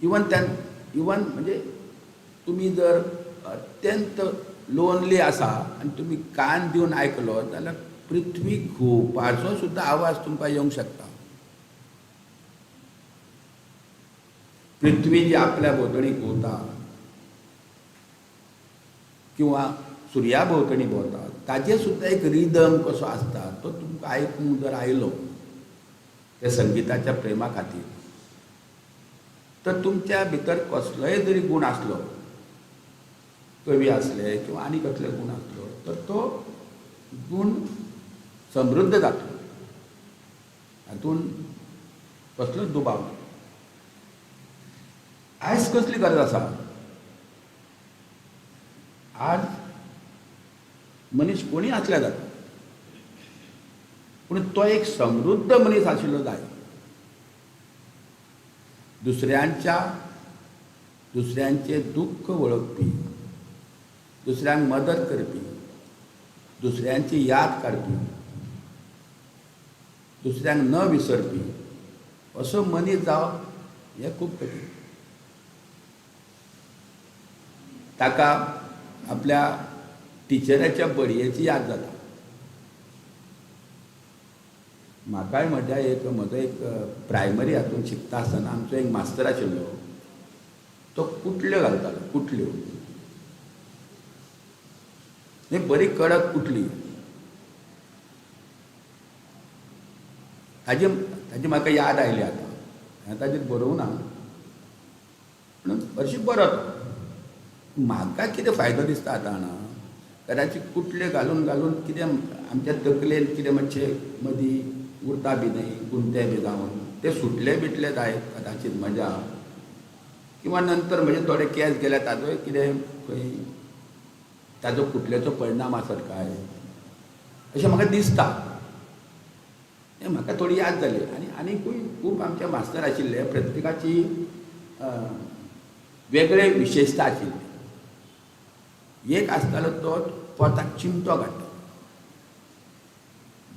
इवन त्या इवन म्हणजे तुमी जर अत्यंत लोनली आसा आनी तुमी कान दिवन आयकलो जाल्यार पृथ्वी घुंवपाचो सुद्दां आवाज तुमकां येवंक शकता. पृथ्वी जी आपल्या भोंवतणी घुंवता किंवा सुर्या भोंवतणी भोंवता ताजेर सुद्दां एक रिदम कसो आसता तो तुमकां आयकूंक जर आयलो त्या संगिताच्या प्रेमा खातीर तर तुमच्या भितर कसलोय जरी गूण आसलो, कवी आसले किंवा आनी कसले गूण आसलो तर तो गूण समृद्ध जातलो, हातूंत कसलोच दुबाव ना. आयज कसली गरज आसा? आज मनीस कोणीय आसल्यार जाता, पूण तो एक समृद्ध मनीस आशिल्लो जाय. दुसऱ्यांच्या दुसऱ्यांचें दुख्ख वळखपी, दुसऱ्यांक मदत करपी, दुसऱ्यांची याद काडपी, दुसऱ्यांक न विसरपी असो मनीस जावप हें खूब कठीण. ताका आपल्या टिचराच्या बडयेची याद जाता. म्हाकाय म्हज्या एक म्हजो एक प्रायमरी हातून शिकता आसतना आमचो एक मास्तर आशिल्लो, तो कुटल्यो घालतालो, कुटल्यो, बरी कडक कुटली. ताजी ताजी म्हाका याद आयली आतां, हांवें ताजेर बरोवना पूण हरशीं बरो तो. म्हाका कितें फायदो दिसता आतां जाणा, कदाचित कुटल्यो घालून घालून कितें आमच्या तकलेन कितें मातशें मदीं उरता बी न्हय, गुंते बी जावन ते सुटले बिटले जायत कदाचित म्हज्या, किंवा नंतर म्हजे थोडे केंस गेले ताजोय कितें खंय ताजो कुटल्याचो परिणाम आसत काय अशें म्हाका दिसता. हें म्हाका थोडी याद जाली. आनी आनीकूय खूब आमचे मास्तर आशिल्ले, प्रत्येकाची वेगळे विशेशता आशिल्ली. एक आसतालो तो पोताक चिमटो काडटा,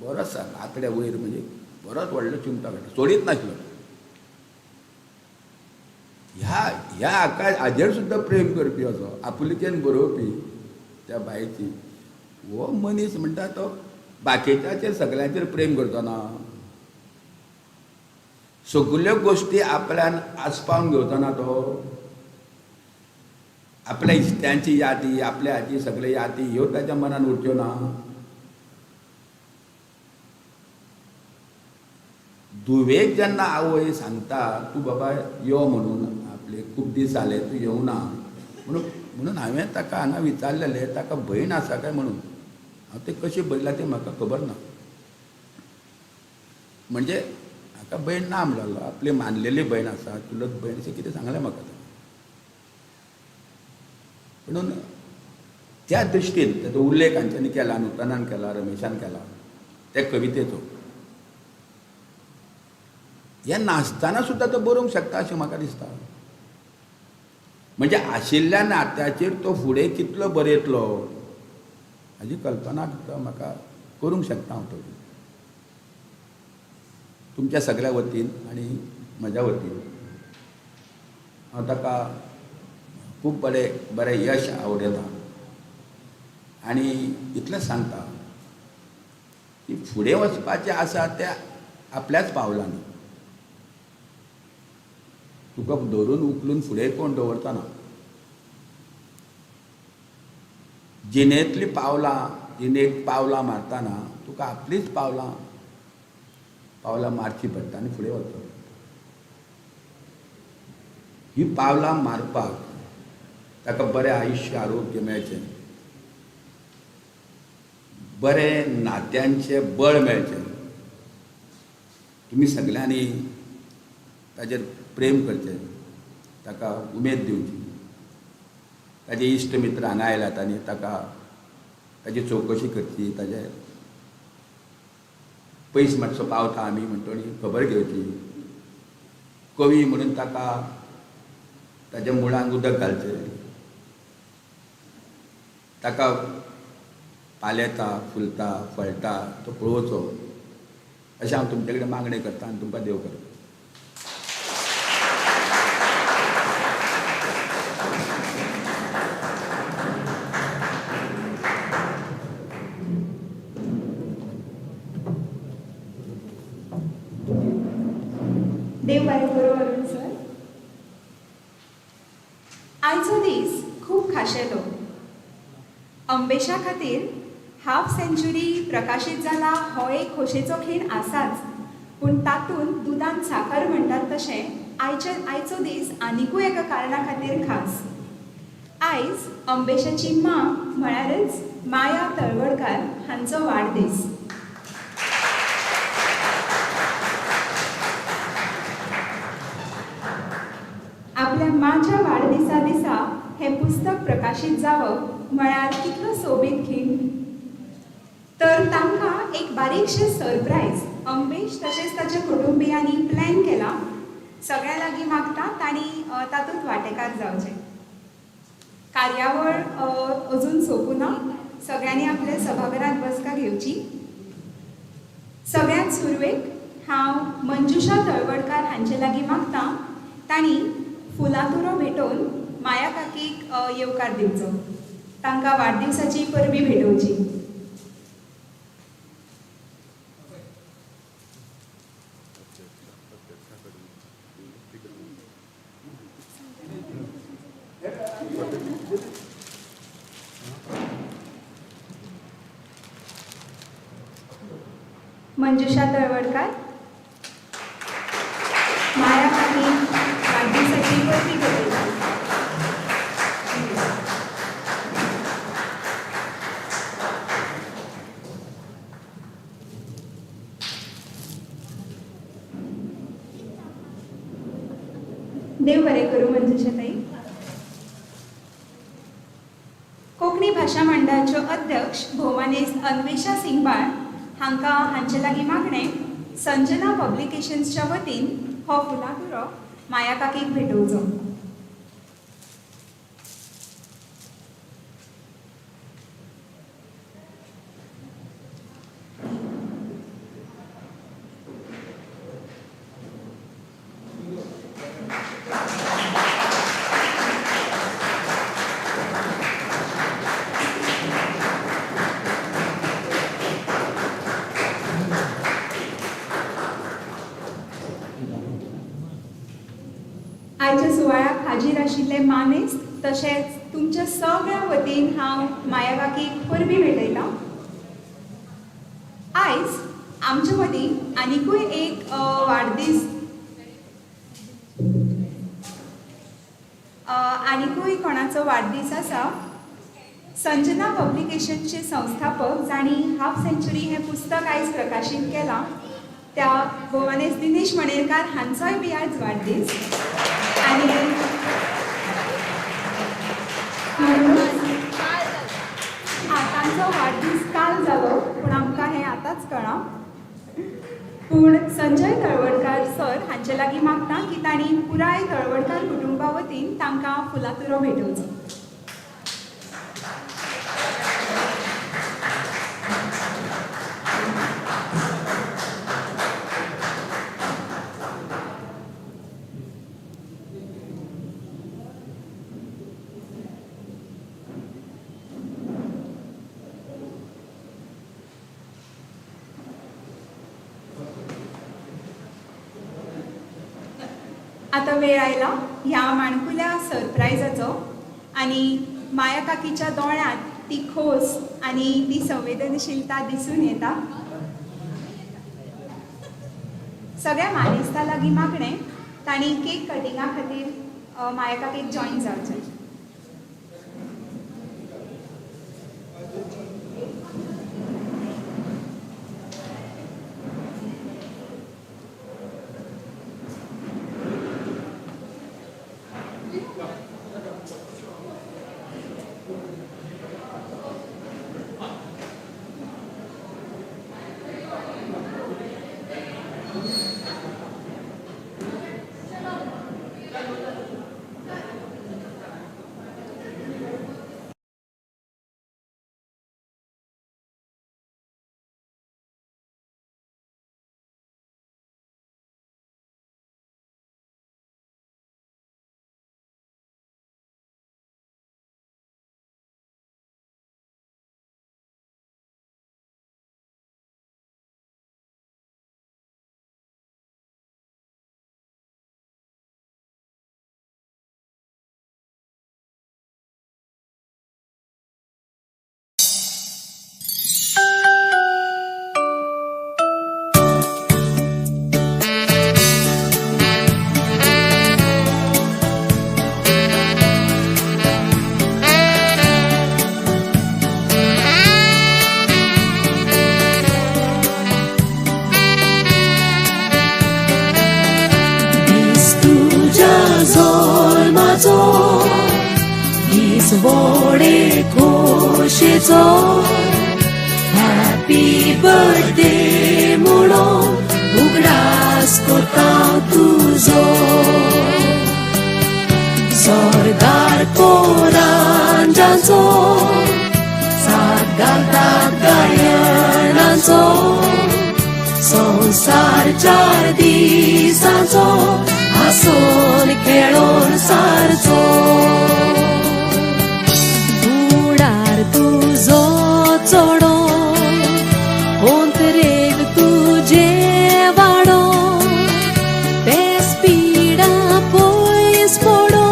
बरोच आंतड्या वयर म्हणजे बरोच व्हडलो चिमटो काडटा, सोडीत नासलो. ह्या ह्या हाका हाजेर सुद्दां प्रेम करपी असो आपुलकेन बरोवपी त्या बायची हो मनीस म्हणटा तो बाकीच्याचेर सगळ्यांचेर प्रेम करचो ना, सगल्यो गोश्टी आपल्यान आसपावन घेवचो ना, तो आपल्या इश्ट्यांची यादी, आपल्या हाची सगळे यादी ह्यो ताच्या मनान उरच्यो ना. धुवेक जेन्ना आवय सांगता तूं बाबा यो म्हणून, आपले खूब दीस जाले तूं येवना म्हणून, म्हणून हांवें ताका हांगा विचारलेलें ताका भयण आसा काय म्हणून. हांव तें कशें बरयलां तें म्हाका खबर ना, म्हणजे हाका भयण ना म्हणलो, आपली मानलेली भयण आसा, चुलत भयण अशें कितें सांगलें म्हाका ताणें. म्हणून त्या दृश्टीन ताचो उल्लेख हांच्यांनी केला, नुतनान केला, रमेशान केला त्या कवितेचो. हें नासतना सुद्दां तो बरोवंक शकता अशें म्हाका दिसता. म्हणजे आशिल्ल्या नात्याचेर तो फुडें कितलो बरयतलो हाजी कल्पना म्हाका करूंक शकता हांव थोडी. तुमच्या सगळ्या वतीन आनी म्हज्या वतीन हांव ताका खूब बरें बरें यश आवडयता आनी इतलेंच सांगता की फुडें वचपाचें आसा तें आपल्याच पावलांनी, तुका धरून उखलून फुडें कोण दवरता ना. जिणेंतलीं पावलां, जिणेक पावलां मारतना तुका आपलीच पावलां पावलां मारची पडटा आनी फुडें वचचो पडटा. ही पावलां मारपाक ताका बरें आयुश्य आरोग्य मेळचें, बरें नात्यांचें बळ मेळचें, तुमी सगल्यांनी ताजेर प्रेम करचें, ताका उमेद दिवची. ताजे इश्ट मित्र हांगा आयल्यात आनी ताका ताजी चवकशी करची, ताजे पयस मातसो पावता आमी म्हणटणी खबर घेवची. कवी म्हणून ताका ताज्या मुळांक उदक घालचें, ताका पालेता, फुलता, फळटा तो पळोवचो अशें हांव तुमचे कडेन मागणें करतां आनी तुमकां देव बरें करूं. देव बरें करूं अरुण सर. आयचो दीस खूब खाशेलो. अंबेशा खातीर हाफ सेंच्युरी प्रकाशीत जाला हो एक खोशेचो खीण आसाच, पूण तातूंत दुदान साखर म्हणटात तशें आयचो दीस आनिकूय एका कारणा खातीर खास. आयज अंबेशाची मां म्हळ्यारच माया तळवडकार हांचो वाडदीस. आपल्या मांच्या वाडदिसा दिसा हें पुस्तक प्रकाशीत जावप म्हळ्यार कितलो सोबीत खीण. तर तांकां एक बारीकशें सरप्रायज अंबेश तशेंच ताच्या कुटुंबियांनी प्लॅन केला. सगळ्यां लागीं मागता तांणी तातूंत वांटेकार जावचें. कार्यावळ अजून सोंपूं ना, सगळ्यांनी आपल्या सभाघरांत बसका घेवची. सगळ्यांत सुरवेक हांव मंजुशा तळवडकार हांचे लागीं मागता तांणी फुलां तुरो भेटोवन माया काकीक येवकार दिवचो, तांकां वाडदिवसाची परबीं भेटोवची. मंजुषा तळवडकार माया काकी वाडदिवसाची परबीं भेटयता. देव बरें करूं मंजुषा ताई. कोंकणी भाशा मंडळाच्यो अध्यक्ष भोवमानेस्त अन्वेषा सिंगबाळ हांकां हांचे लागीं मागणें संजना पब्लिकेशन्सच्या वतीन हो फुलां तुरो माया काकीक भेटोवचो. आयच्या सुवाळ्याक हाजीर आशिल्ले मानेस्त तशेंच तुमच्या सगळ्या वतीन हांव माया काकीक परबीं भेटयतां. आयज आमचे मदीं आनिकूय एक वाडदीस आनिकूय कोणाचो वाडदीस आसा. संजना पब्लिकेशनचे संस्थापक जांणी हाफ सेंच्युरी हें पुस्तक आयज प्रकाशीत केलां त्या भोवमानेस्त दिनेश मणेरकार हांचोय बी आयज वाडदीस. आनी तांचो वाडदीस काल जालो पूण आमकां हें आतांच कळ्ळां. पूण संजय तळवडकार सर हांचे लागीं मागता की तांणी पुराय तळवडकार कुटुंबा वतीन तांकां फुलां तुरो भेटोवचो. आतां वेळ आयला ह्या माणकुल्या सरप्रायजाचो आनी माया काकीच्या दोळ्यांत ती खोस आनी ती संवेदनशीलता दिसून येता. सगळ्या मानेस्ता लागीं मागणें तांणी केक कटिंगा खातीर माया काकीक जॉयन जावचें. वोडे खोशेचो हॅपी बर्थडे म्हणून उगडास करता तुजो. स्वर्गार कोरांजांचो साथ घालतात गायनांचो संवसार चार दिसांचो हांसोन खेळोन सारचो. फुडार तुजो चोडो ओंतरेक तुजे वाडो ते स्पिडा पयस पडो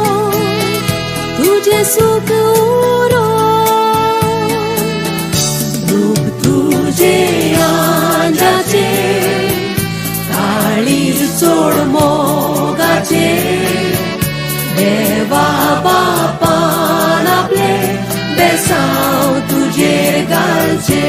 तुजें सूख उरो. रूप तुजे आंजाचे काळीज चोड मोगाचे देवा बापान आपले बेसांव तुजेर घालचे.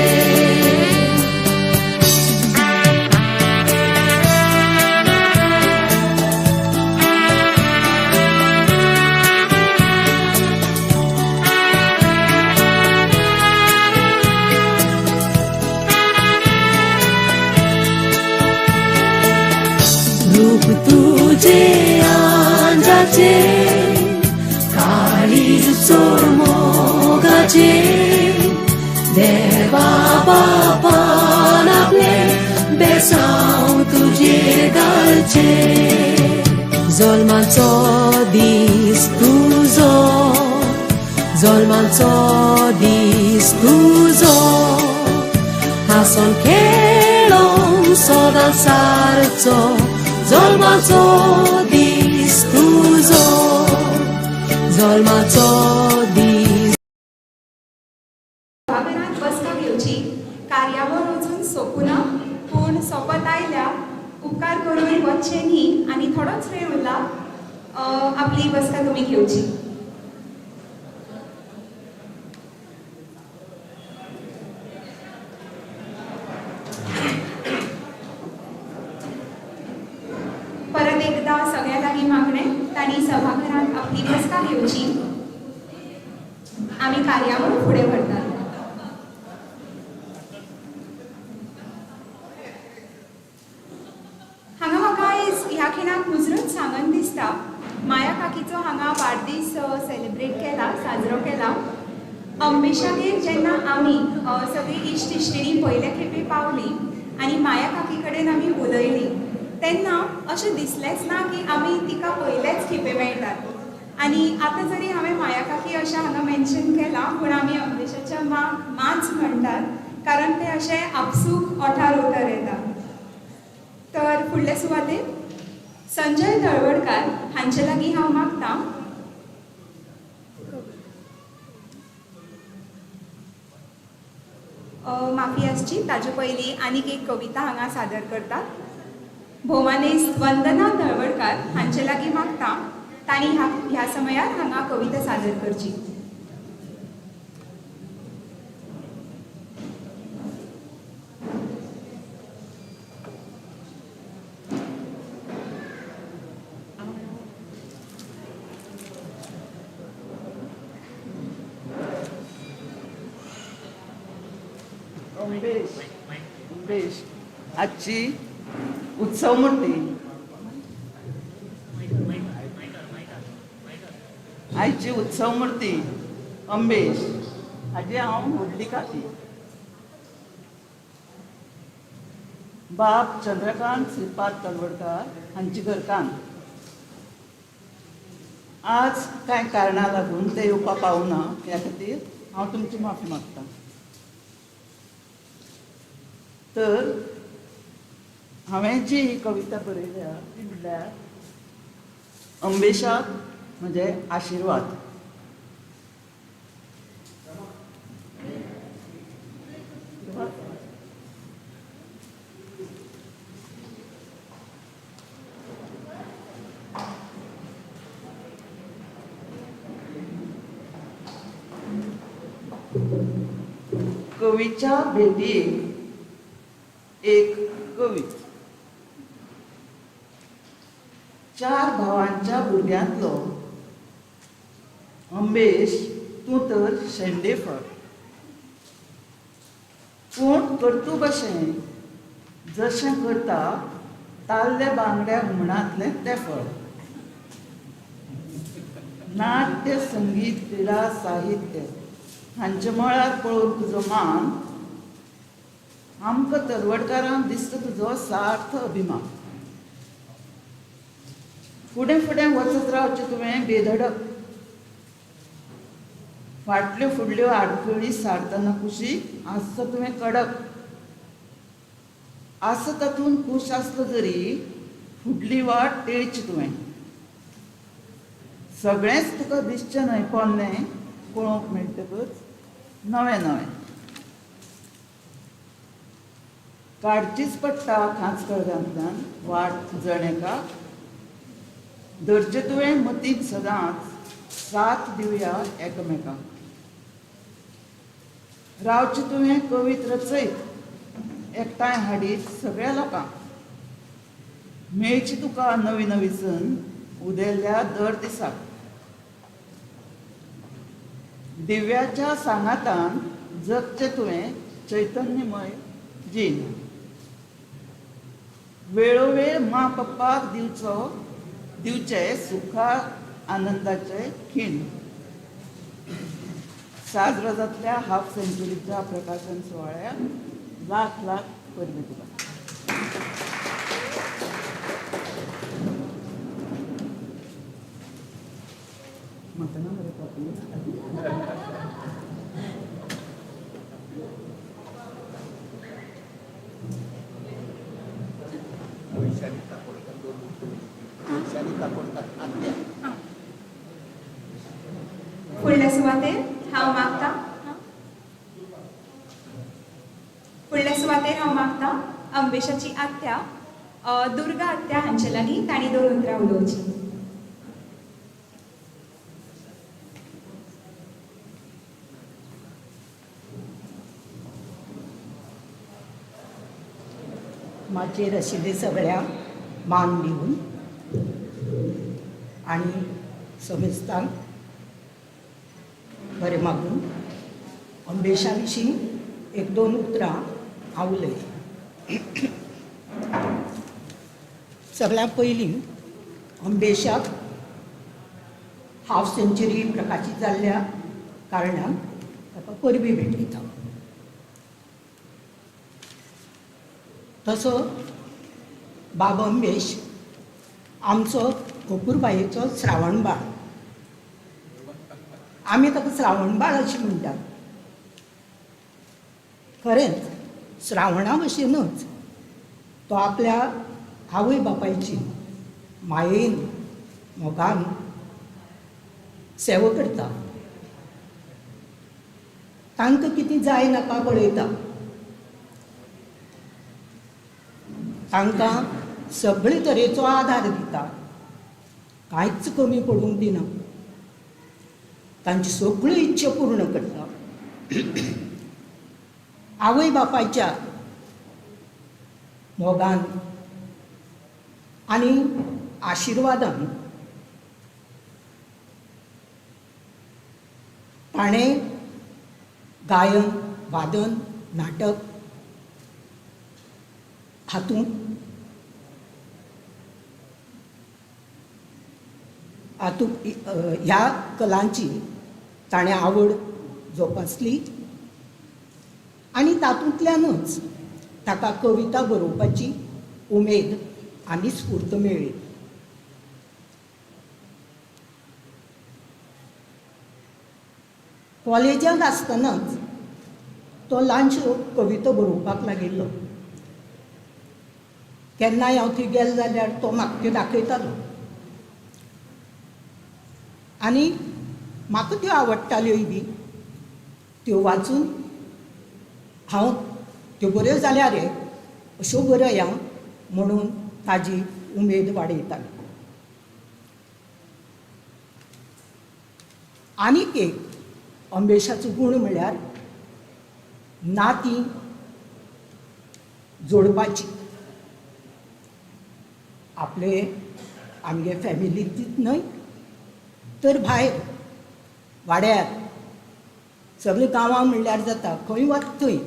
रूप तुजे आंजाचे काळीज चोड मोगाचे देवा बापान आपले बेसांव तुजेर घालचे. जल्माचो दीस तुजो जल्माचो दीस तुजो हांसोन खेळोन सदां सारचो जल्माचो दीस तुजो जल्माचो दीस. सभाघरांत बसका घेवची. कार्यावळ अजून सोंपूना पूण सोंपत आयल्या. उपकार करून वचचें न्ही आनी थोडोच वेळ उरला, आपली बसका तुमी घेवची. परत एकदा सगळ्या लागीं मागणें तांणी सभाघरांत आपली बसका घेवची. आमी कार्यावळ फुडें व्हरतात. हांगा म्हाका आयज ह्या खिणाक मुजरत सांगन दिसता, माया काकीचो हांगा वाडदीस सेलिब्रेट केला, साजरो केला. अंबेशागेर जेन्ना आमी सगळीं इश्ट इश्टिणी पयले खेपे पावली आनी माया काकी कडेन आमी उलयलीं तेन्ना अशें दिसलेंच ना की आमी तिका पयलेच खेपे मेळटात. आनी आतां जरी हांवें माया काकी अशें हांगा मेन्शन केलां पूण आमी अंबेशाच्या मांक मांच म्हणटात कारण ते अशें आपसूक ओठार उतर येता. तर फुडले सुवातेर संजय तळवडकार हांचे लागीं हांव मागतां माफी आसची, ताजे पयलीं आनीक एक कविता हांगा सादर करतात. भोवमानेस्त वंदना तळवडकार हांचे लागीं मागता तांणी ह्या समयार हांगा कविता सादर करची. अंबेश अंबेश आजची उत्सव मूर्ती आयची उत्सव मूर्ती अंबेश हाजी हांव व्हडली काकी. बाब चंद्रकांत श्रीपाद तलवडकार हांची घरकान्न. आज कांय कारणां लागून ते येवपाक पावना ह्या खातीर हांव तुमची माफी मागता. तर हांवें जी ही कविता बरयल्या ती म्हणल्यार अंबेशाक म्हजे आशिर्वाद. कवीच्या भेटीक एक कवीत. चार भावांच्या भुरग्यांतलो अंबेश तूं तर शेंडेफळ, पूण कर्तूब अशें जशें करता ताल्ले बांगड्या हुमणांतलें तें फळ. नाट्य संगीत क्रिडा साहित्य हांच्या मळार पळोवन तुजो मान आमकां तरवडकारांक दिसता तुजो सार्थ अभिमान. फुडें फुडें वचत रावचें तुवें बेधडक, फाटल्यो फुडल्यो आडखळी सारतना कुशीक आसचो तुवें कडक. आसा तातूंत खूश आसलो जरी फुडली वाट तेळची तुवें. सगळेंच तुका दिसचें न्हय पोन्नें, पळोवंक मेळटकच नवें नवें. काडचीच पडटा खांच कळगांतल्यान वाट जण एका, धरचें तुवें मतींत सदांच साथ दिवया एकामेकाक. रावचें तुवें कवीत रचयत एकठांय हाडीत सगळ्या लोकांक, मेळची तुका नवी नवी संद उदेल्ल्या दर दिसाक. दिव्याच्या सांगातान जगचें तुवें चैतन्यमय जीण. वेळोवेळ मा पप्पाक दिवचे सुखा आनंदाचे खीण. साजरो जातल्या हाफ सेंचुरीच्या प्रकाशन सुवाळ्याक लाख लाख परबीं तुका. म्हाका ना मरे कॉपी. वैशाली काकोडकर दोन वैशाली काकोडकर आत्या. फुडल्या सुवातेर हांव मागतां, फुडल्या सुवातेर हांव मागतां अंबेशाची आत्या दुर्गा आत्या हांचे लागीं तांणी दोन उतरां उलोवचीं. माचयेर आशिल्ले सगळ्यांक मान दिवन आनी समेस्तांक बरें मागून अंबेशा विशीं एक दोन उतरां हांव उलयतां. सगळ्यां पयलीं अंबेशाक हाफ सेंचुरी प्रकाशीत जाल्ल्या कारणान ताका परबीं भेटयता. तसो बाब अंबेश आमचो अपुरबायेचो श्रावणबाळ, आमी ताका श्रावणबाळ अशें म्हणटात. खरेंच श्रावणा भशेनच तो आपल्या आवय बापायची मायेन मोगान सेवा करता, तांकां कितें जाय नाका पळयता, तांकां सगळे तरेचो आदार दिता, कांयच कमी पडूंक दिना, तांची सगळी इच्छा पूर्ण करता. आवय बापायच्या मोगान आनी आशिर्वादान ताणें गायन, वादन, नाटक हातूंत हातूंत ह्या कलांची ताणें आवड जोपासली आनी तातूंतल्यानच ताका कविता बरोवपाची उमेद आनी स्फूर्त मेळ्ळी. कॉलेजांत आसतनाच तो ल्हानश्यो कविता बरोवपाक लागिल्लो. केन्नाय हांव थंय गेलें जाल्यार तो म्हाका त्यो दाखयतालो आनी म्हाका त्यो आवडटाल्योय बी. त्यो वाचून हांव त्यो बऱ्यो जाल्या रे अश्यो बरय आं म्हणून ताजी उमेद वाडयताली. आनीक एक अंबेशाचो गूण म्हळ्यार नातीं जोडपाची. आपले आमगे फॅमिलींतच न्हय तर भायर वाड्यार सगळे गांवां म्हणल्यार जाता, खंय वता थंय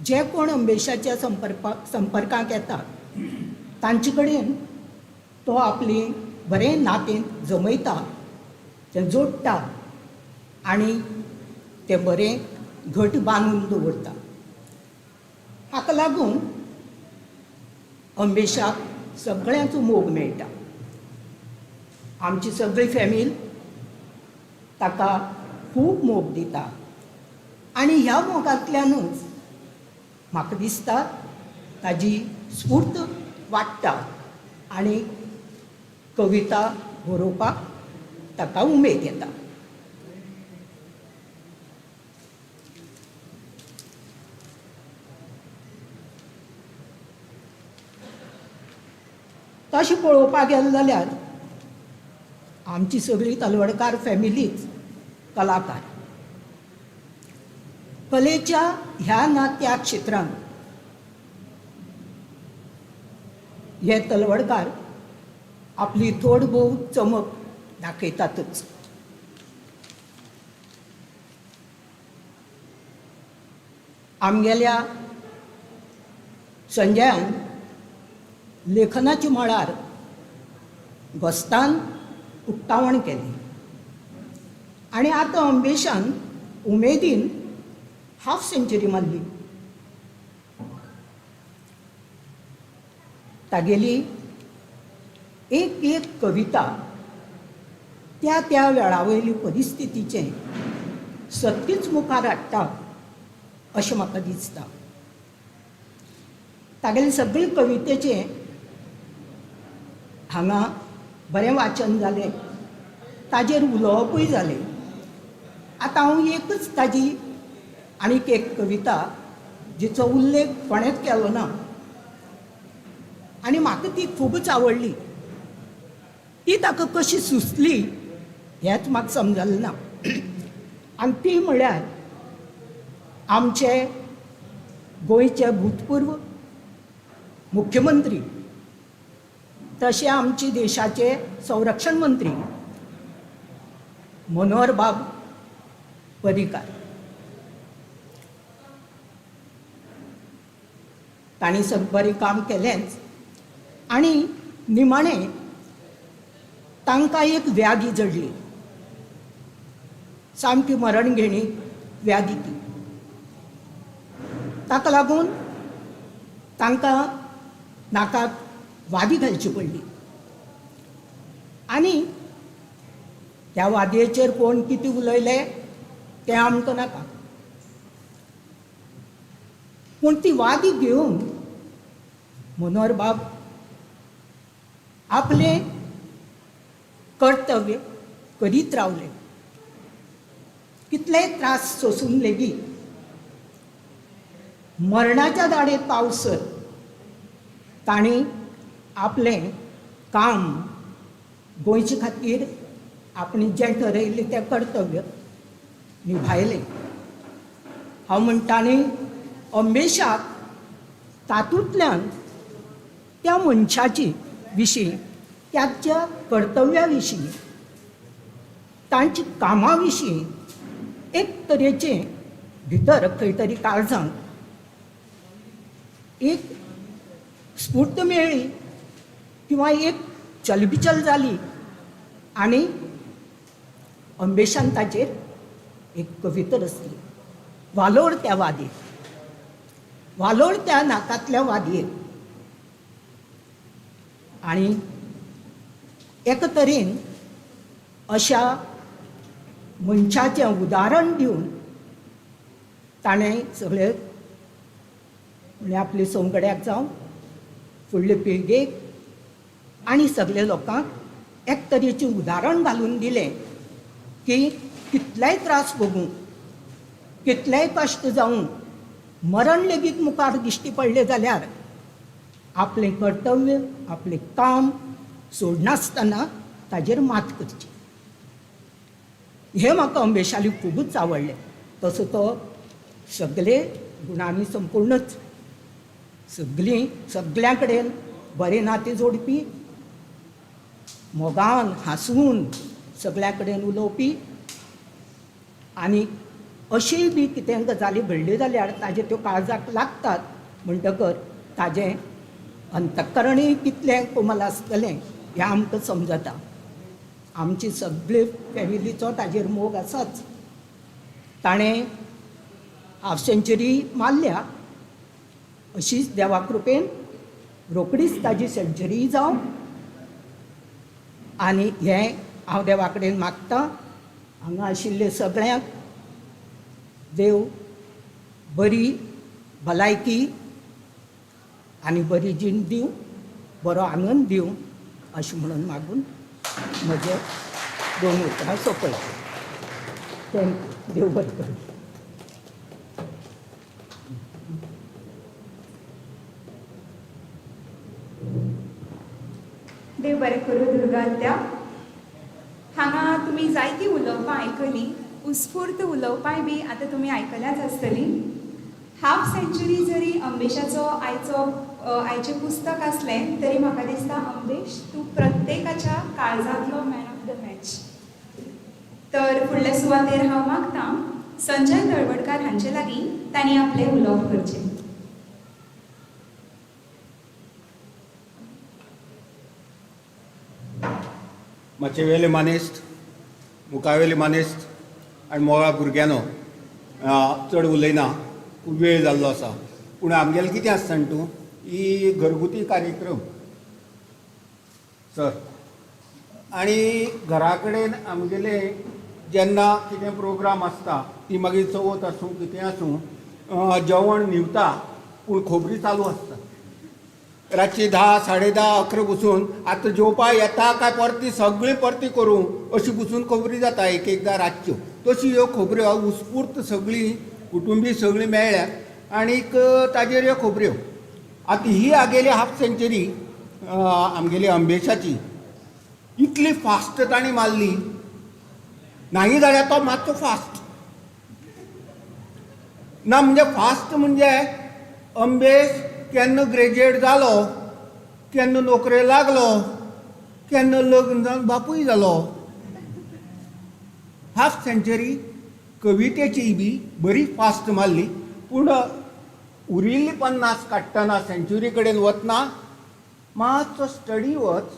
जे कोण अंबेशाच्या संपर्कांत येता तांचे कडेन तो आपली बरें नातें जमयता, तें जोडटा आनी तें बरें घट बांदून दवरता. हाका लागून अंबेशाक सगळ्यांचो मोग मेळटा. आमची सगळी फॅमिल ताका खूब मोग दिता आनी ह्या मोगांतल्यानूच म्हाका दिसता ताजी स्फूर्त वाडटा आनी कविता बरोवपाक ताका उमेद येता. तशें पळोवपाक गेलें जाल्यार आमची सगळी तलवडकार फॅमिलीच कलाकार. कलेच्या ह्या ना त्या क्षेत्रांत हे तलवडकार आपली थोड भोव चमक दाखयतातच. आमगेल्या संजयान लेखनाच्या मळार घोस्तान उक्तावण केलें आनी आतां अंबेशान उमेदीन हाफ सेंचुरी मारली. तागेली एक एक कविता त्या त्या वेळा वयली परिस्थितीचें सत्तीच मुखार हाडटा अशें म्हाका दिसता. तागेले सगळे कवितेचें हांगा बरें वाचन जालें, ताजेर उलोवपूय जालें. आतां हांव एकच ताजी आनीक एक कविता जिचो उल्लेख कोणेंच केलो ना आनी म्हाका ती खुबूच आवडली, ती ताका कशी सुचली हेंच म्हाका समजलें ना. आनी ती म्हळ्यार आमचे गोंयचे भूतपूर्व मुख्यमंत्री तशें आमचे देशाचे संरक्षण मंत्री मनोहर बाब पर्रीकार. तांणी सग बरें काम केलेंच आनी निमाणें तांकां एक व्याधी जडली, सामकी मरण घेणी व्याधी ती. ताका लागून तांकां नाकाक वादी घालची पडली आनी त्या वादयेचेर कोण कितें उलयले तें आमकां नाका, पूण ती वादी घेवन मनोहर बाब आपलें कर्तव्य करीत रावले. कितलेय त्रास सोंसून लेगीत मरणाच्या दाडेर पावसर तांणी आपलें काम गोंयचे खातीर आपणें जें ठरयलें तें कर्तव्य निभायलें. हांव म्हणटा न्ही, अंबेशाक तातूंतल्यान त्या मनशाची विशीं, त्याच्या कर्तव्या विशीं, तांच्या कामा विशीं एक तरेचें भितर खंय तरी काळजांत एक स्फूर्त मेळ्ळी किंवा एक चलबिचल जाली आनी अंबेशान ताचेर एक कविता रचली, वालोर त्या वादयेक, वालोर त्या नाकांतल्या वादयेक. आनी एका तरेन अशा मनशाचें उदाहरण दिवन ताणें सगळे म्हणल्यार आपले संवगड्याक जावं फुडले पिळगेक आनी सगळे लोकांक एक तरेचें उदाहरण घालून दिलें की कितलेय त्रास भोगूं, कितलेय कश्ट जावं, मरण लेगीत मुखार दिश्टी पडलें जाल्यार आपलें कर्तव्य, आपलें काम सोडनासतना ताजेर मात करची. हें म्हाका अंबेशाली खुबूच आवडलें. तसो तो सगळे गुणांनी संपूर्णच, सगळीं सगळ्यां कडेन बरें नातें जोडपी, मोगान हांसून सगळ्यां कडेन उलोवपी आनी अशीय बी कितें गजाली घडल्यो जाल्यार ताजे त्यो काळजाक लागतात म्हणटकर ताजें अंतकरणूय कितलें कोमल आसतलें हें आमकां समजता. आमची सगळे फॅमिलीचो ताजेर मोग आसाच. ताणें हाफ सेंचुरी मारल्या, अशीच देवा कृपेन रोखडीच ताजी सेंचुरी जावं आनी हें हांव देवा कडेन मागतां. हांगा आशिल्ले सगळ्यांक देव बरी भलायकी आनी बरी जीण दिवं, बरो आनंद दिवं अशें म्हणून मागून म्हजें दोन उतरां सोंपयतां. Thank you. देव बरें करूं. देव बरें करूं दुर्गात्या. हांगा तुमी जायतीं उलोवपां आयकलीं, उत्स्फूर्त उलोवपांय बी आतां तुमी आयकल्याच आसतलीं. हाफ सेंच्युरी जरी अंबेशाचो आयचो आयचें पुस्तक आसलें तरी म्हाका दिसता अंबेश तूं प्रत्येकाच्या काळजांतलो मॅन ऑफ the match. तर फुडले सुवातेर हांव मागतां संजय तळवडकार हांचे लागीं तांणी आपलें उलोवप करचें. मातशे वेले मानेस्त, मुखावेले मानेस्त आनी मोगा भुरग्यांनो, चड उलयना, खूब वेळ जाल्लो आसा. पूण आमगेलें कितें आसता जाण तूं, ही घरगुती कार्यक्रम सर आनी घरा कडेन आमगेले जेन्ना कितें प्रोग्राम आसता ती मागीर चवथ आसूं कितें आसूं, जेवण न्हिवता पूण खबरी चालू आसता. रातची 10, 10:30, 11 बसून आतां जेवपा येता काय परती सगळीं परती करूं अशी बसून खबरी जाता एक एकदां रातच्यो. तशी ह्यो खबऱ्यो उत्स्फूर्त सगळीं कुटुंबी सगळीं मेळ्ळ्यात आनीक ताजेर ह्यो खबऱ्यो. आतां ही आगेली हाफ सेंचुरी आमगेली अंबेशाची इतली फास्ट तांणी मारली, नाही जाल्यार तो मातसो फास्ट ना, म्हणजे फास्ट म्हणजे अंबेश केन्ना ग्रेज्युएट जालो, केन्ना नोकरे लागलो, केन्ना लग्न जावन बापूय जालो. हाफ सेंचुरी कवितेची बी बरी फास्ट मारली, पूण उरिल्ली 50 काडटना सेंचुरी कडेन वतना मातसो स्टडी वच,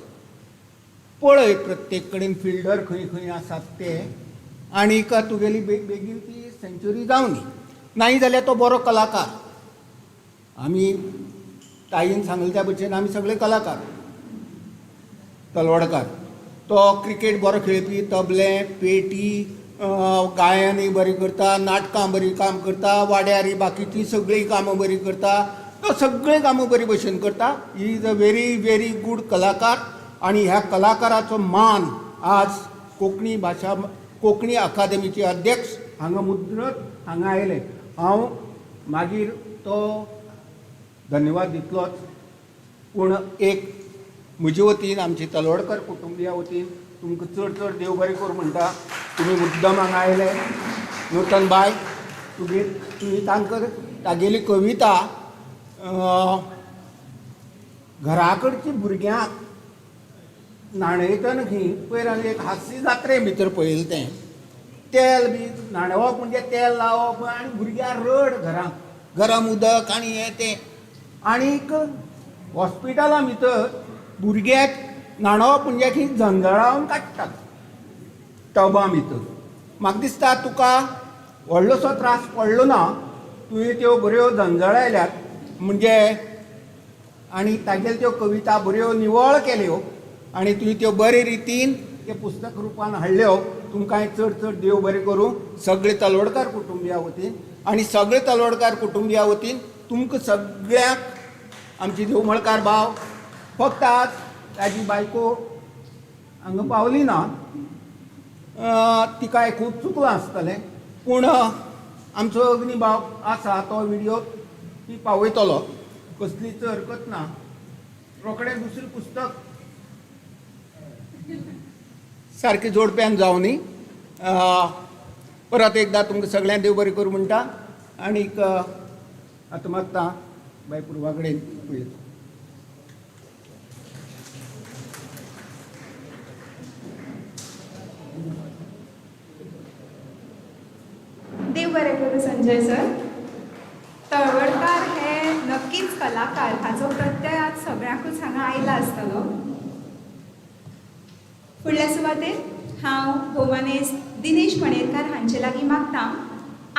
पळय प्रत्येक कडेन फिल्डर खंय खंय आसात ते, आनीक तुगेली बेगीन ती सेंचुरी जावनी. नाही जाल्यार तो बरो कलाकार. आमी ताईन सांगले त्या भशेन आमी सगळे कलाकार तलवडकार. तो क्रिकेट बरो खेळपी, तबलें, पेटी, गायनूय बरें करता, नाटकां बरीं काम करता, वाड्यार बाकीचीं सगळीं कामां बरीं करता, तो सगळीं कामां बरी भशेन करता. He is a very very good कलाकार. आनी ह्या कलाकाराचो मान आज कोंकणी भाशा कोंकणी अकादेमीचे अध्यक्ष हांगा मुद्रत हांगा आयले. हांव मागीर तो धन्यवाद दितलोच, पूण एक म्हजे वतीन आमचे तलवडकर कुटुंबिया वतीन तुमकां चड चड देव बरें करूं म्हणटा. तुमी मुद्दम हांगा आयले. नूतन बाय, तुवें तांकां तागेली कविता घरा कडची भुरग्यांक न्हाणयतना खंय पयर हांवें एक हास्य जात्रे भितर पळयलें तें, तेल बी न्हाणोवप म्हणजे तेल लावप आनी भुरग्यांक रड घरांत गरम उदक आनी हें तें. आनीक हॉस्पिटला भितर भुरग्याक न्हाणोवप म्हणजे खंय झंजळावन काडटात टबां भितर. म्हाका दिसता तुका व्हडलोसो त्रास पडलो ना, तुवें त्यो बऱ्यो झंजळायल्यात म्हणजे, आनी तागेल्यो त्यो कविता बऱ्यो निवळ केल्यो आनी तुवें त्यो बरे रितीन ते पुस्तक रुपान हाडल्यो. तुमकां चड चड देव बरें करूं सगळे तलवडकार कुटुंबिया वतीन. आनी सगळे तलवडकार कुटुंबिया वतीन तुमकां सगळ्यांक आमची देवमळकार भाव फक्त आज ताजी बायको हांगा पावली ना, तिकाय खूब चुकलां आसतलें, पूण आमचो अग्नी भाव आसा तो विडियो ती पावयतलो, कसलीच हरकत ना. रोखडें दुसरें पुस्तक सारकें जोडप्यान जावनी. परत एकदां तुमकां सगळ्यांक देव बरें करूं म्हणटा. आनीक आतां मागता बाय पुर्वा कडेन उलयता. देव बरें करूं संजय सर. तळवडकार हे नक्कीच कलाकार हाचो प्रत्यय आज सगळ्यांकूच हांगा आयला आसतलो. फुडल्या सुवातेर हांव भोवमानेस्त दिनेश मणेरकार हांचे लागीं मागता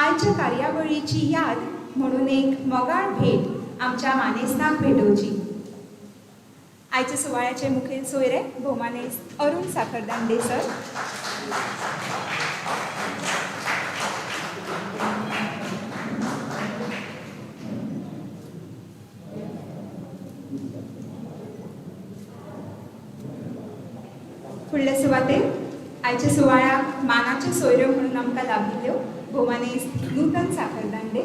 आयच्या कार्यावळीची याद म्हणून एक मोगाळ भेट आमच्या मानेस्तांक भेटोवची. आयच्या सुवाळ्याचे मुखेल सोयरे भोवमानेस्त अरुण साखरदांडे सर, फुडले सुवातेर आयच्या सुवाळ्याक मानाच्यो सोयऱ्यो म्हणून आमकां लाभिल्ल्यो भोवमानेस्त नूतन साखरदांडे,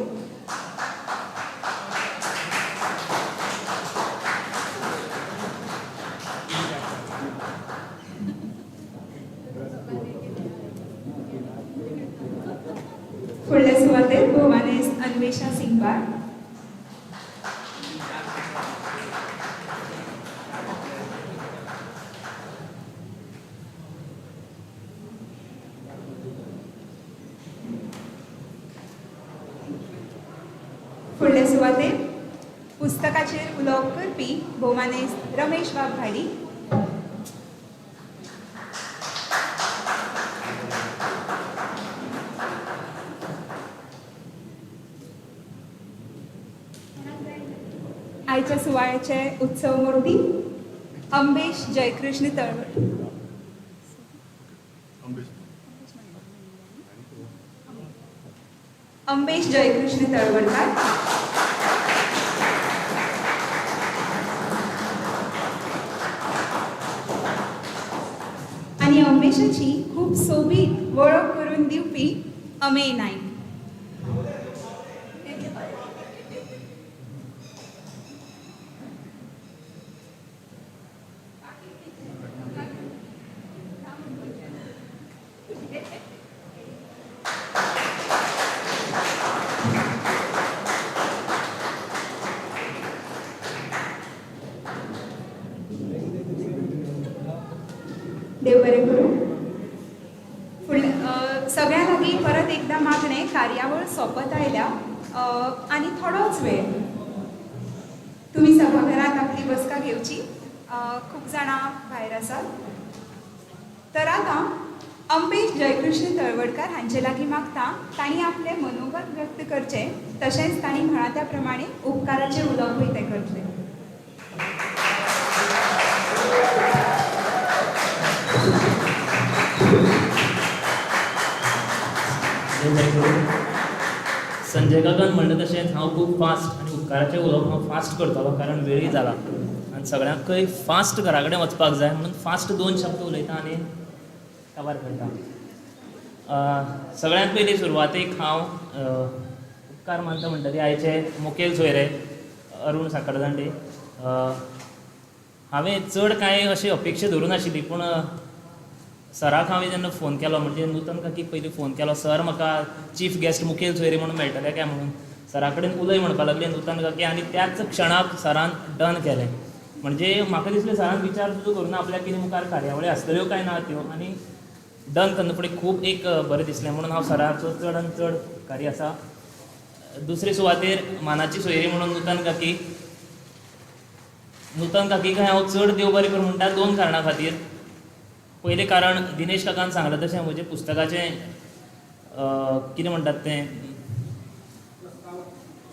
फुडले सुवातेर भोवमानेस्त अन्वेषा सिंगबाळ, फुडले सुवातेर पुस्तकाचेर उलोवप करपी भोवमानेस्त रमेश बाब घाडी, आयच्या सुवाळ्याचे उत्सव मूर्ती अंबेश जयकृष्ण तळवट, अंबेश जयकृष्ण तळवडकार, आनी अंबेशाची खूब सोबीत वळख करून दिवपी अमेय नायक. देव बरें करूं. फुडल्या सगळ्यां लागीं परत एकदां मागणें, कार्यावळ सोंपत आयल्या आनी थोडोच वेळ तुमी सभाघरांत आपली बसका घेवची. खूब जाणां भायर आसात. तर आतां अंबेश जयकृष्ण तळवडकार हांचे लागीं मागता तांणी आपलें मनोगत व्यक्त करचें, तशेंच तांणी म्हळां त्या प्रमाणे उपकाराचें उलोवपूय तें करतलें. संजय काकान म्हणलें तशेंच हांव खूब फास्ट आनी उपकाराचें उलोवप हांव फास्ट करतलो, कारण वेळय जाला आनी सगळ्यांकय फास्ट घरा कडेन वचपाक जाय म्हणून फास्ट दोन शब्द उलयता आनी काबार करता. सगळ्यांत पयलीं सुरवातेक हांव उपकार मानता म्हणटा ते आयचे मुखेल सोयरे अरुण साखरदांडे. हांवें चड कांय अशी अपेक्षा धरून आशिल्ली, पूण सराक हांवें जेन्ना फोन केलो, म्हणजे नूतन काकीक पयलीं फोन केलो, सर म्हाका चीफ गेस्ट मुखेल सोयरे म्हणून मेळटले काय म्हणून सरा कडेन उलय म्हणपाक लागले नूतन काकी, आनी त्याच क्षणाक सरान डन केलें. म्हणजे म्हाका दिसलें सरान विचार सुद्दां करूं ना आपल्याक कितें मुखार कार्यावळी आसतल्यो काय ना त्यो, आनी डन करना फुडें खूब एक बरें दिसलें म्हणून हांव सराचो चड आनी चड उपकारी आसा. दुसरे सुवातेर मानाची सोयरी म्हणून नूतन काकी. नूतन काकीक हांव चड देव बरें करूं म्हणटा दोन कारणां खातीर. पयलें कारण दिनेश काकान सांगलां तशें म्हजें पुस्तकाचें कितें म्हणटात तें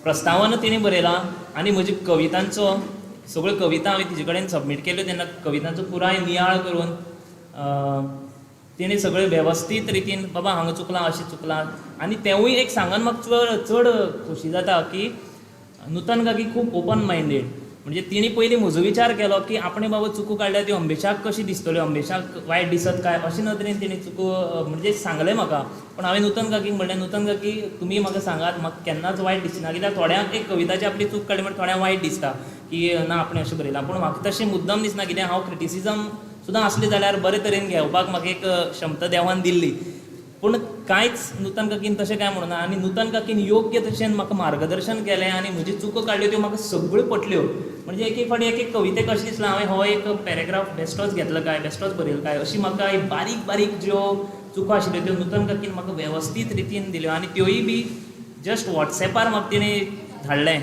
प्रस्तावना तिणें बरयलां आनी म्हजी कवितांचो सगळ्यो कविता हांवें तिजे कडेन सबमीट केल्यो तेन्ना कवितांचो पुराय नियाळ करून तिणें सगळें वेवस्थीत रितीन बाबा हांगा चुकलां अशें चुकलां, आनी तेंवूय एक सांगन म्हाका चड चड खोशी जाता की नूतन काकी खूब ओपन मायंडेड. म्हणजे तिणें पयलीं म्हजो विचार केलो की आपणें बाबा चुको काडल्या त्यो अंबेशाक कशी दिसतल्यो, अंबेशाक वायट दिसत काय अशे नदरेन तिणें चुको म्हणजे सांगलें म्हाका. पूण हांवें नूतन काकीक म्हणलें, नूतन काकी तुमी म्हाका सांगात, म्हाका केन्नाच वायट दिसना, कित्याक थोड्यांक एक कविताची आपली चूक काडली म्हणल्यार थोड्यांक वायट दिसता की ना आपणें अशें बरयलां, पूण म्हाका तशें मुद्दम दिसना, कित्याक हांव क्रिटिसिजम सुद्दां आसलें जाल्यार बरे तरेन घेवपाक म्हाका एक क्षमता देवान दिल्ली. पूण कांयच नूतन काकीन तशें कांय म्हणूना आनी नूतन काकीन योग्य तशेन म्हाका मार्गदर्शन केलें आनी म्हजी चुको काडल्यो त्यो म्हाका सगळ्यो पटल्यो. म्हणजे एक एक फावटी एक एक कवितेक अशें दिसलां हांवें हो एक पॅरेग्राफ बेश्टोच घेतलो काय, बेश्टोच बरयलो काय, अशी म्हाका बारीक बारीक ज्यो चुको आशिल्ल्यो त्यो नूतन काकीन म्हाका वेवस्थीत रितीन दिल्यो आनी त्योय बी जस्ट वॉट्सॅपार म्हाका तिणें धाडलें.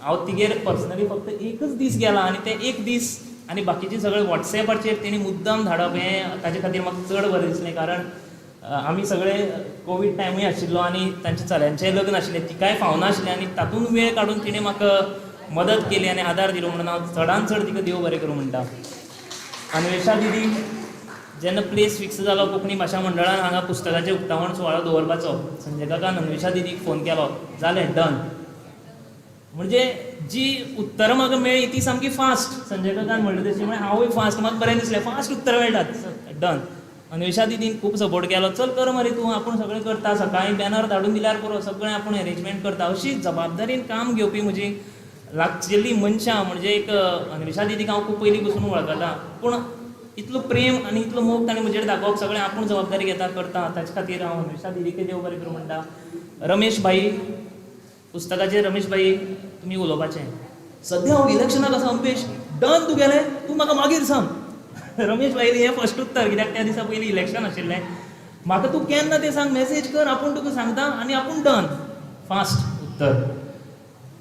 हांव तिगेर पर्सनली फक्त एकच दीस गेला आनी ते एक दीस आनी बाकीचे सगळे वॉट्सॅपाचेर तिणें मुद्दम धाडप हें ताजे खातीर म्हाका चड बरें दिसलें, कारण आमी सगळे कोवीड टायमूय आशिल्लो आनी तांच्या चल्यांचें लग्न आशिल्लें, तिकाय फावना आशिल्लें आनी तातूंत वेळ काडून तिणें म्हाका मदत केली आनी आदार दिलो म्हणून हांव चडान चड तिका देव बरें करूं म्हणटा. अन्वेषा दिदी जेन्ना प्लेस फिक्स जालो कोंकणी भाशा मंडळान हांगा पुस्तकाचें उक्तावण सुवाळो दवरपाचो, संजय काकान अन्वेषा दिदीक फोन केलो, जालें डन. म्हणजे जी उत्तरां म्हाका मेळ्ळी ती सामकी फास्ट, संजय काकान म्हणलें तशी, म्हळ्यार हांवूय फास्ट, म्हाका बरें दिसलें, फास्ट उत्तरां मेळटात, डन. अन्वेषा दिदीन खूब सपोर्ट केलो, चल कर मरे तूं, आपूण सगळें करता, सकाळीं बॅनर धाडून दिल्यार पुरो, सगळें आपूण एरेंजमेंट करता. अशी जबाबदारीन काम घेवपी म्हजी लागचेली मनशां, म्हणजे एक अन्वेषा दिदीक हांव खूब पयलीं पसून वळखता, पूण इतलो प्रेम आनी इतलो मोग ताणें म्हजेर दाखोवप, सगळें आपूण जबाबदारी घेता करता, ताचे खातीर हांव अन्वेषा दिदीकय देव बरें करूं म्हणटा. रमेश भाई, पुस्तकाचेर रमेश भाई तुमी उलोवपाचें, सद्या हांव इलेक्शनाक आसा अंबेश, डन तुगेलें, तूं म्हाका मागीर सांग. रमेश भाई हें फर्स्ट उत्तर, कित्याक त्या दिसा पयलीं इलेक्शन आशिल्लें, म्हाका तूं केन्ना तें सांग, मॅसेज कर, आपूण तुका सांगता आनी आपूण डन, फास्ट उत्तर.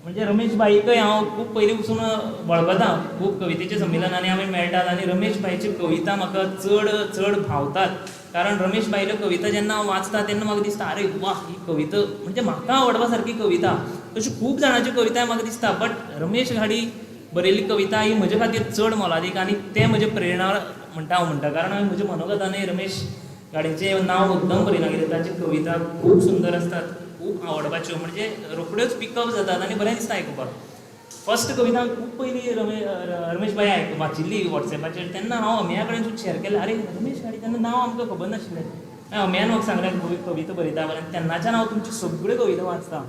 म्हणजे रमेश भाईकय हांव खूब पयलीं पसून वळखता, खूब कवितेच्या संमेलनांनी आमी मेळटात आनी रमेश भाईच्यो कविता म्हाका चड चड भावतात, कारण रमेश भाईल्यो कविता जेन्ना हांव वाचता तेन्ना म्हाका दिसता अरे वा ही कविता म्हणजे म्हाका आवडपा सारकी कविता. अश्यो खूब जाणांच्यो कविता म्हाका दिसता, बट रमेश घाडी बरयल्ली कविता ही म्हजे खातीर चड मोलादीक आनी तें म्हजें प्रेरणा म्हणटा हांव म्हणटा, कारण हांवें म्हज्या मनोगतानय रमेश घाडीचें नांव मुद्दम बरयलां, कित्याक ताच्यो कविता खूब सुंदर आसतात, खूब आवडपाच्यो, म्हणजे रोखड्योच पिकअप जातात आनी बरें दिसता आयकुपाक. फर्स्ट कविता खूब पयलीं रमेश भाई वाचिल्ली वॉट्सॅपाचेर, तेन्ना हांव अमेया कडेन सुद्दां शेअर केलें, आरे रमेश घाडी, तेन्ना नांव आमकां खबर नाशिल्लें, मागीर अमेयान म्हाका सांगलें कविता बरयता आनी तेन्नाच्यान हांव तुमच्यो सगळ्यो कविता वाचता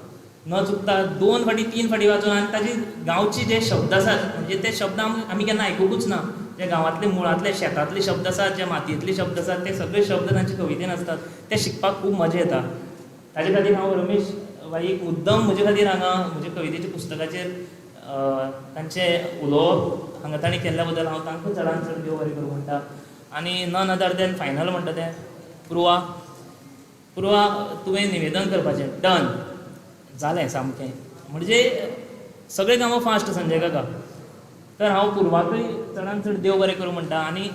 न चुकता, 2 फाटी 3 फाटी वाचून, आनी ताजी गांवचे जे शब्द आसात म्हणजे ते शब्द आमी केन्ना आयकुकूच ना, जे गांवांतले मुळांतले शेतांतले शब्द आसात, जे मातयेंतले शब्द आसात, ते सगळे शब्द तांचे कवितेन आसतात, ते शिकपाक खूब मजा येता. ताजे खातीर हांव रमेश भाईक मुद्दम म्हजे खातीर हांगा म्हजे कवितेच्या पुस्तकाचेर तांचें उलोवप हांगा तांणी केल्ल्या बद्दल हांव तांकां चडान चड देव बरें करूं म्हणटा. आनी नन अदर दॅन फायनल म्हणटा तें पूर्वा, पूर्वा तुवें निवेदन करपाचें, डन जालें सामकें, म्हणजे सगळें कामां फास्ट संजय काका. तर हांव पूर्वाकय चडान चड देव बरें करूं म्हणटा आनी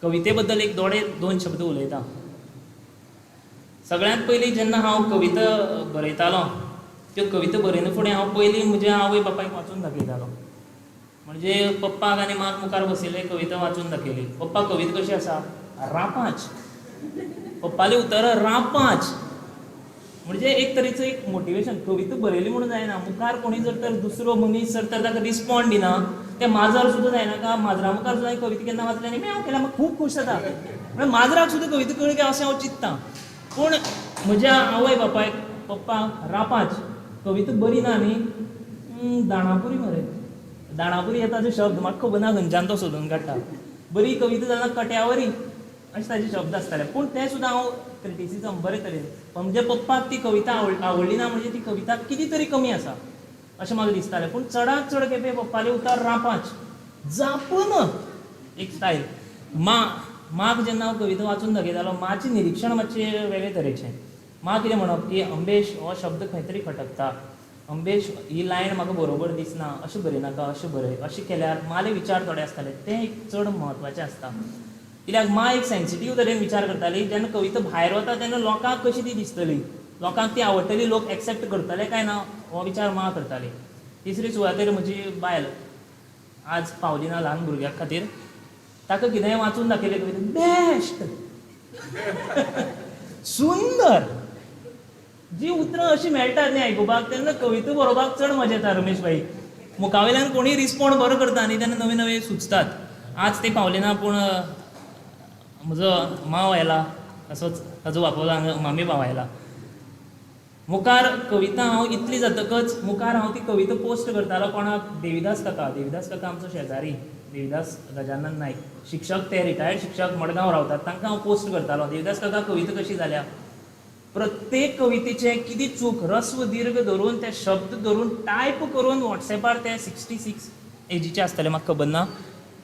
कविते बद्दल एक दोन शब्द उलयता. सगळ्यांत पयलीं जेन्ना हांव कविता बरयतालो, त्यो कविता बरयना फुडें हांव पयलीं म्हज्या आवय बापायक वाचून दाखयतालो, म्हणजे पप्पाक आनी माक मुखार बशिल्ले कविता वाचून दाखयली, पप्पा कविता कशी आसा, रापांच, पप्पालें उतरां रापांच, म्हणजे एक तरेचो एक मोटिवेशन. कविता बरयली म्हणून जायना, मुखार कोणी जर तर दुसरो मनीस जर तर ताका रिस्पोंड दिना, तें माजर सुद्दां जायना का, माजरा मुखार सुद्दां कविता केन्ना वाचली आनी म्याव केल्या म्हाका खूब खूश जाता, म्हणजे माजराक सुद्दां कविता कळ्ळी काय अशें हांव चिंत्ता. पूण म्हज्या आवय बापायक, पप्पा रापांच, कविता बरी ना न्ही, दाणापुरी मरे, दाणापुरी येता जो शब्द म्हाका खबर ना खंयच्यान तो सोदून काडटा, बरी कविता जाल्यार कट्यावरी अशे ताजे शब्द आसताले, पूण ते सुद्दां हांव क्रिटिसिजम बरे तरेन, म्हणजे पप्पाक ती कविता आवडली ना म्हणजे ती कविता कितें तरी कमी आसा अशें म्हाका दिसतालें. पूण चडांत चड खेपे पप्पाले उतार रापांच जापून एक स्टायल. माक जेन्ना हांव कविता वाचून दाखयतालो, माचें निरिक्षण मातशें वेगळे तरेचें. मा कितें म्हणप की अंबेश हो शब्द खंय तरी खटकता, अंबेश ही लायन म्हाका बरोबर दिसना, अशें बरयनाका, अशें बरय, अशें केल्यार माले विचार थोडे आसताले, तें एक चड म्हत्वाचें आसता, कित्याक मा एक सेन्सिटीव तरेन विचार करताली. जेन्ना कविता भायर वता तेन्ना लोकांक कशी ती दिसतली, लोकांक ती आवडटली, लोक एक्सेप्ट करतले काय ना, हो विचार मा करताली. तिसरी सुवातेर म्हजी बायल आज पावली ना ल्हान भुरग्या खातीर, ताका कितेंय वाचून दाखयलें कविता, बेस्ट, सुंदर, जी उतरां अशीं मेळटात न्ही आयकुपाक, तेन्ना कविता बरोवपाक चड मजा येता. रमेश भाई मुखावेल्यान कोणूय रिस्पोंड बरो करता न्ही, तेन्ना नवे नवे सुचतात. आज ते पावले ना, पूण म्हजो माव आयला, असोच ताजो बापोलो हांगा मामी भाव आयला. मुखार कविता हांव इतली जातकच मुखार हांव ती कविता पोस्ट करतालो कोणाक, देविदास काका. देविदास काका आमचो शेजारी, देविदास गजानन नायक, शिक्षक, ते रिटायर्ड शिक्षक, मडगांव रावतात, तांकां हांव पोस्ट करतालो, देविदास काका कविता कशी जाल्या. प्रत्येक कवितेचें कितें चूक, रस्व दीर्घ धरून ते शब्द धरून टायप करून वॉट्सॅपार ते 66 एजीचे आसतले म्हाका खबर ना,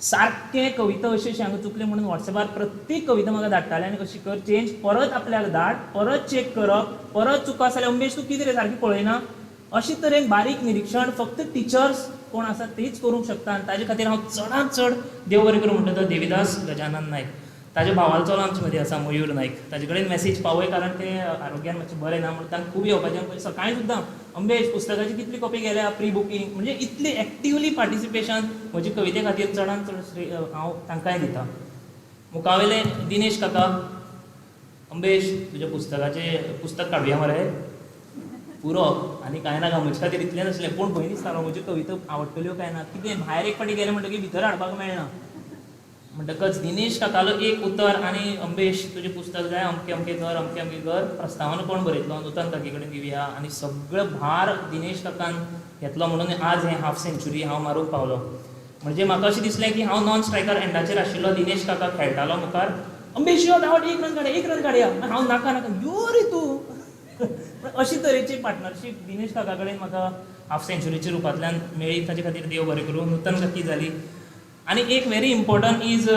सारकें कविता अशी अशी हांगा चुकली म्हणून वॉट्सॅपार प्रत्येक कविता म्हाका धाडटाले आनी अशी कर चेंज, परत आपल्याक धाड, परत चॅक करप, परत चुको आसा जाल्यार अंबेश तूं कितें रे सारकें पळयना, अशे तरेन बारीक निरिक्षण फक्त टिचर्स कोण आसा तेच करूंक शकता. आनी ताजे खातीर हांव चडांत चड देव बरें करूं म्हणटा तो देविदास गजानन नायक. ताज्या भावालो चलो आमचे मदीं आसा, मयूर नायक. ताजे कडेन मॅसेज पावय, कारण ते आरोग्यान मातशें बरें ना म्हणून तांकां खूब येवपाचें. सकाळीं सुद्दां अंबेश पुस्तकाची कितली कॉपी गेल्या, प्री बुकींग, म्हणजे इतली एक्टिवली पार्टिसिपेशन म्हजे कविते खातीर चडान चड श्रेय हांव तांकांय दिता. मुखावेले दिनेश काका, अंबेश तुज्या पुस्तकाचें पुस्तक काडुया मरे, पुरो आनी कांय नाका. म्हजे खातीर इतलें नासलें, पूण भंय दिसतालो म्हज्यो कविता आवडटल्यो काय ना, कितें भायर एक फावटी गेलें म्हणटकीर भितर हाडपाक मेळना. म्हणटकच दिनेश काकालो एक उतर आनी अंबेश तुजें पुस्तक जाय, अमकें अमकें कर, अमकें अमकें कर, प्रस्तावना कोण बरयतलो, नुतन काकी कडेन दिवया, आनी सगळो भार दिनेश काकान घेतलो म्हणून आज हें हाफ सेंच्युरी हांव मारूंक पावलो. म्हणजे म्हाका अशें दिसलें की हांव नॉन स्ट्रायकर एंडाचेर आशिल्लो, दिनेश काका खेळटालो मुखार, अंबेश यो धांवट, एक रन काडया, एक रन काडया, हांव नाका नाका, यो रे तूं. अशी तरेची पार्टनरशीप दिनेश काका कडेन म्हाका हाफ सेंच्युरीच्या रुपांतल्यान मेळ्ळी, ताचे खातीर देव बरें करूं. नुतन काकी जाली. आनी एक व्हेरी इम्पोर्टंट is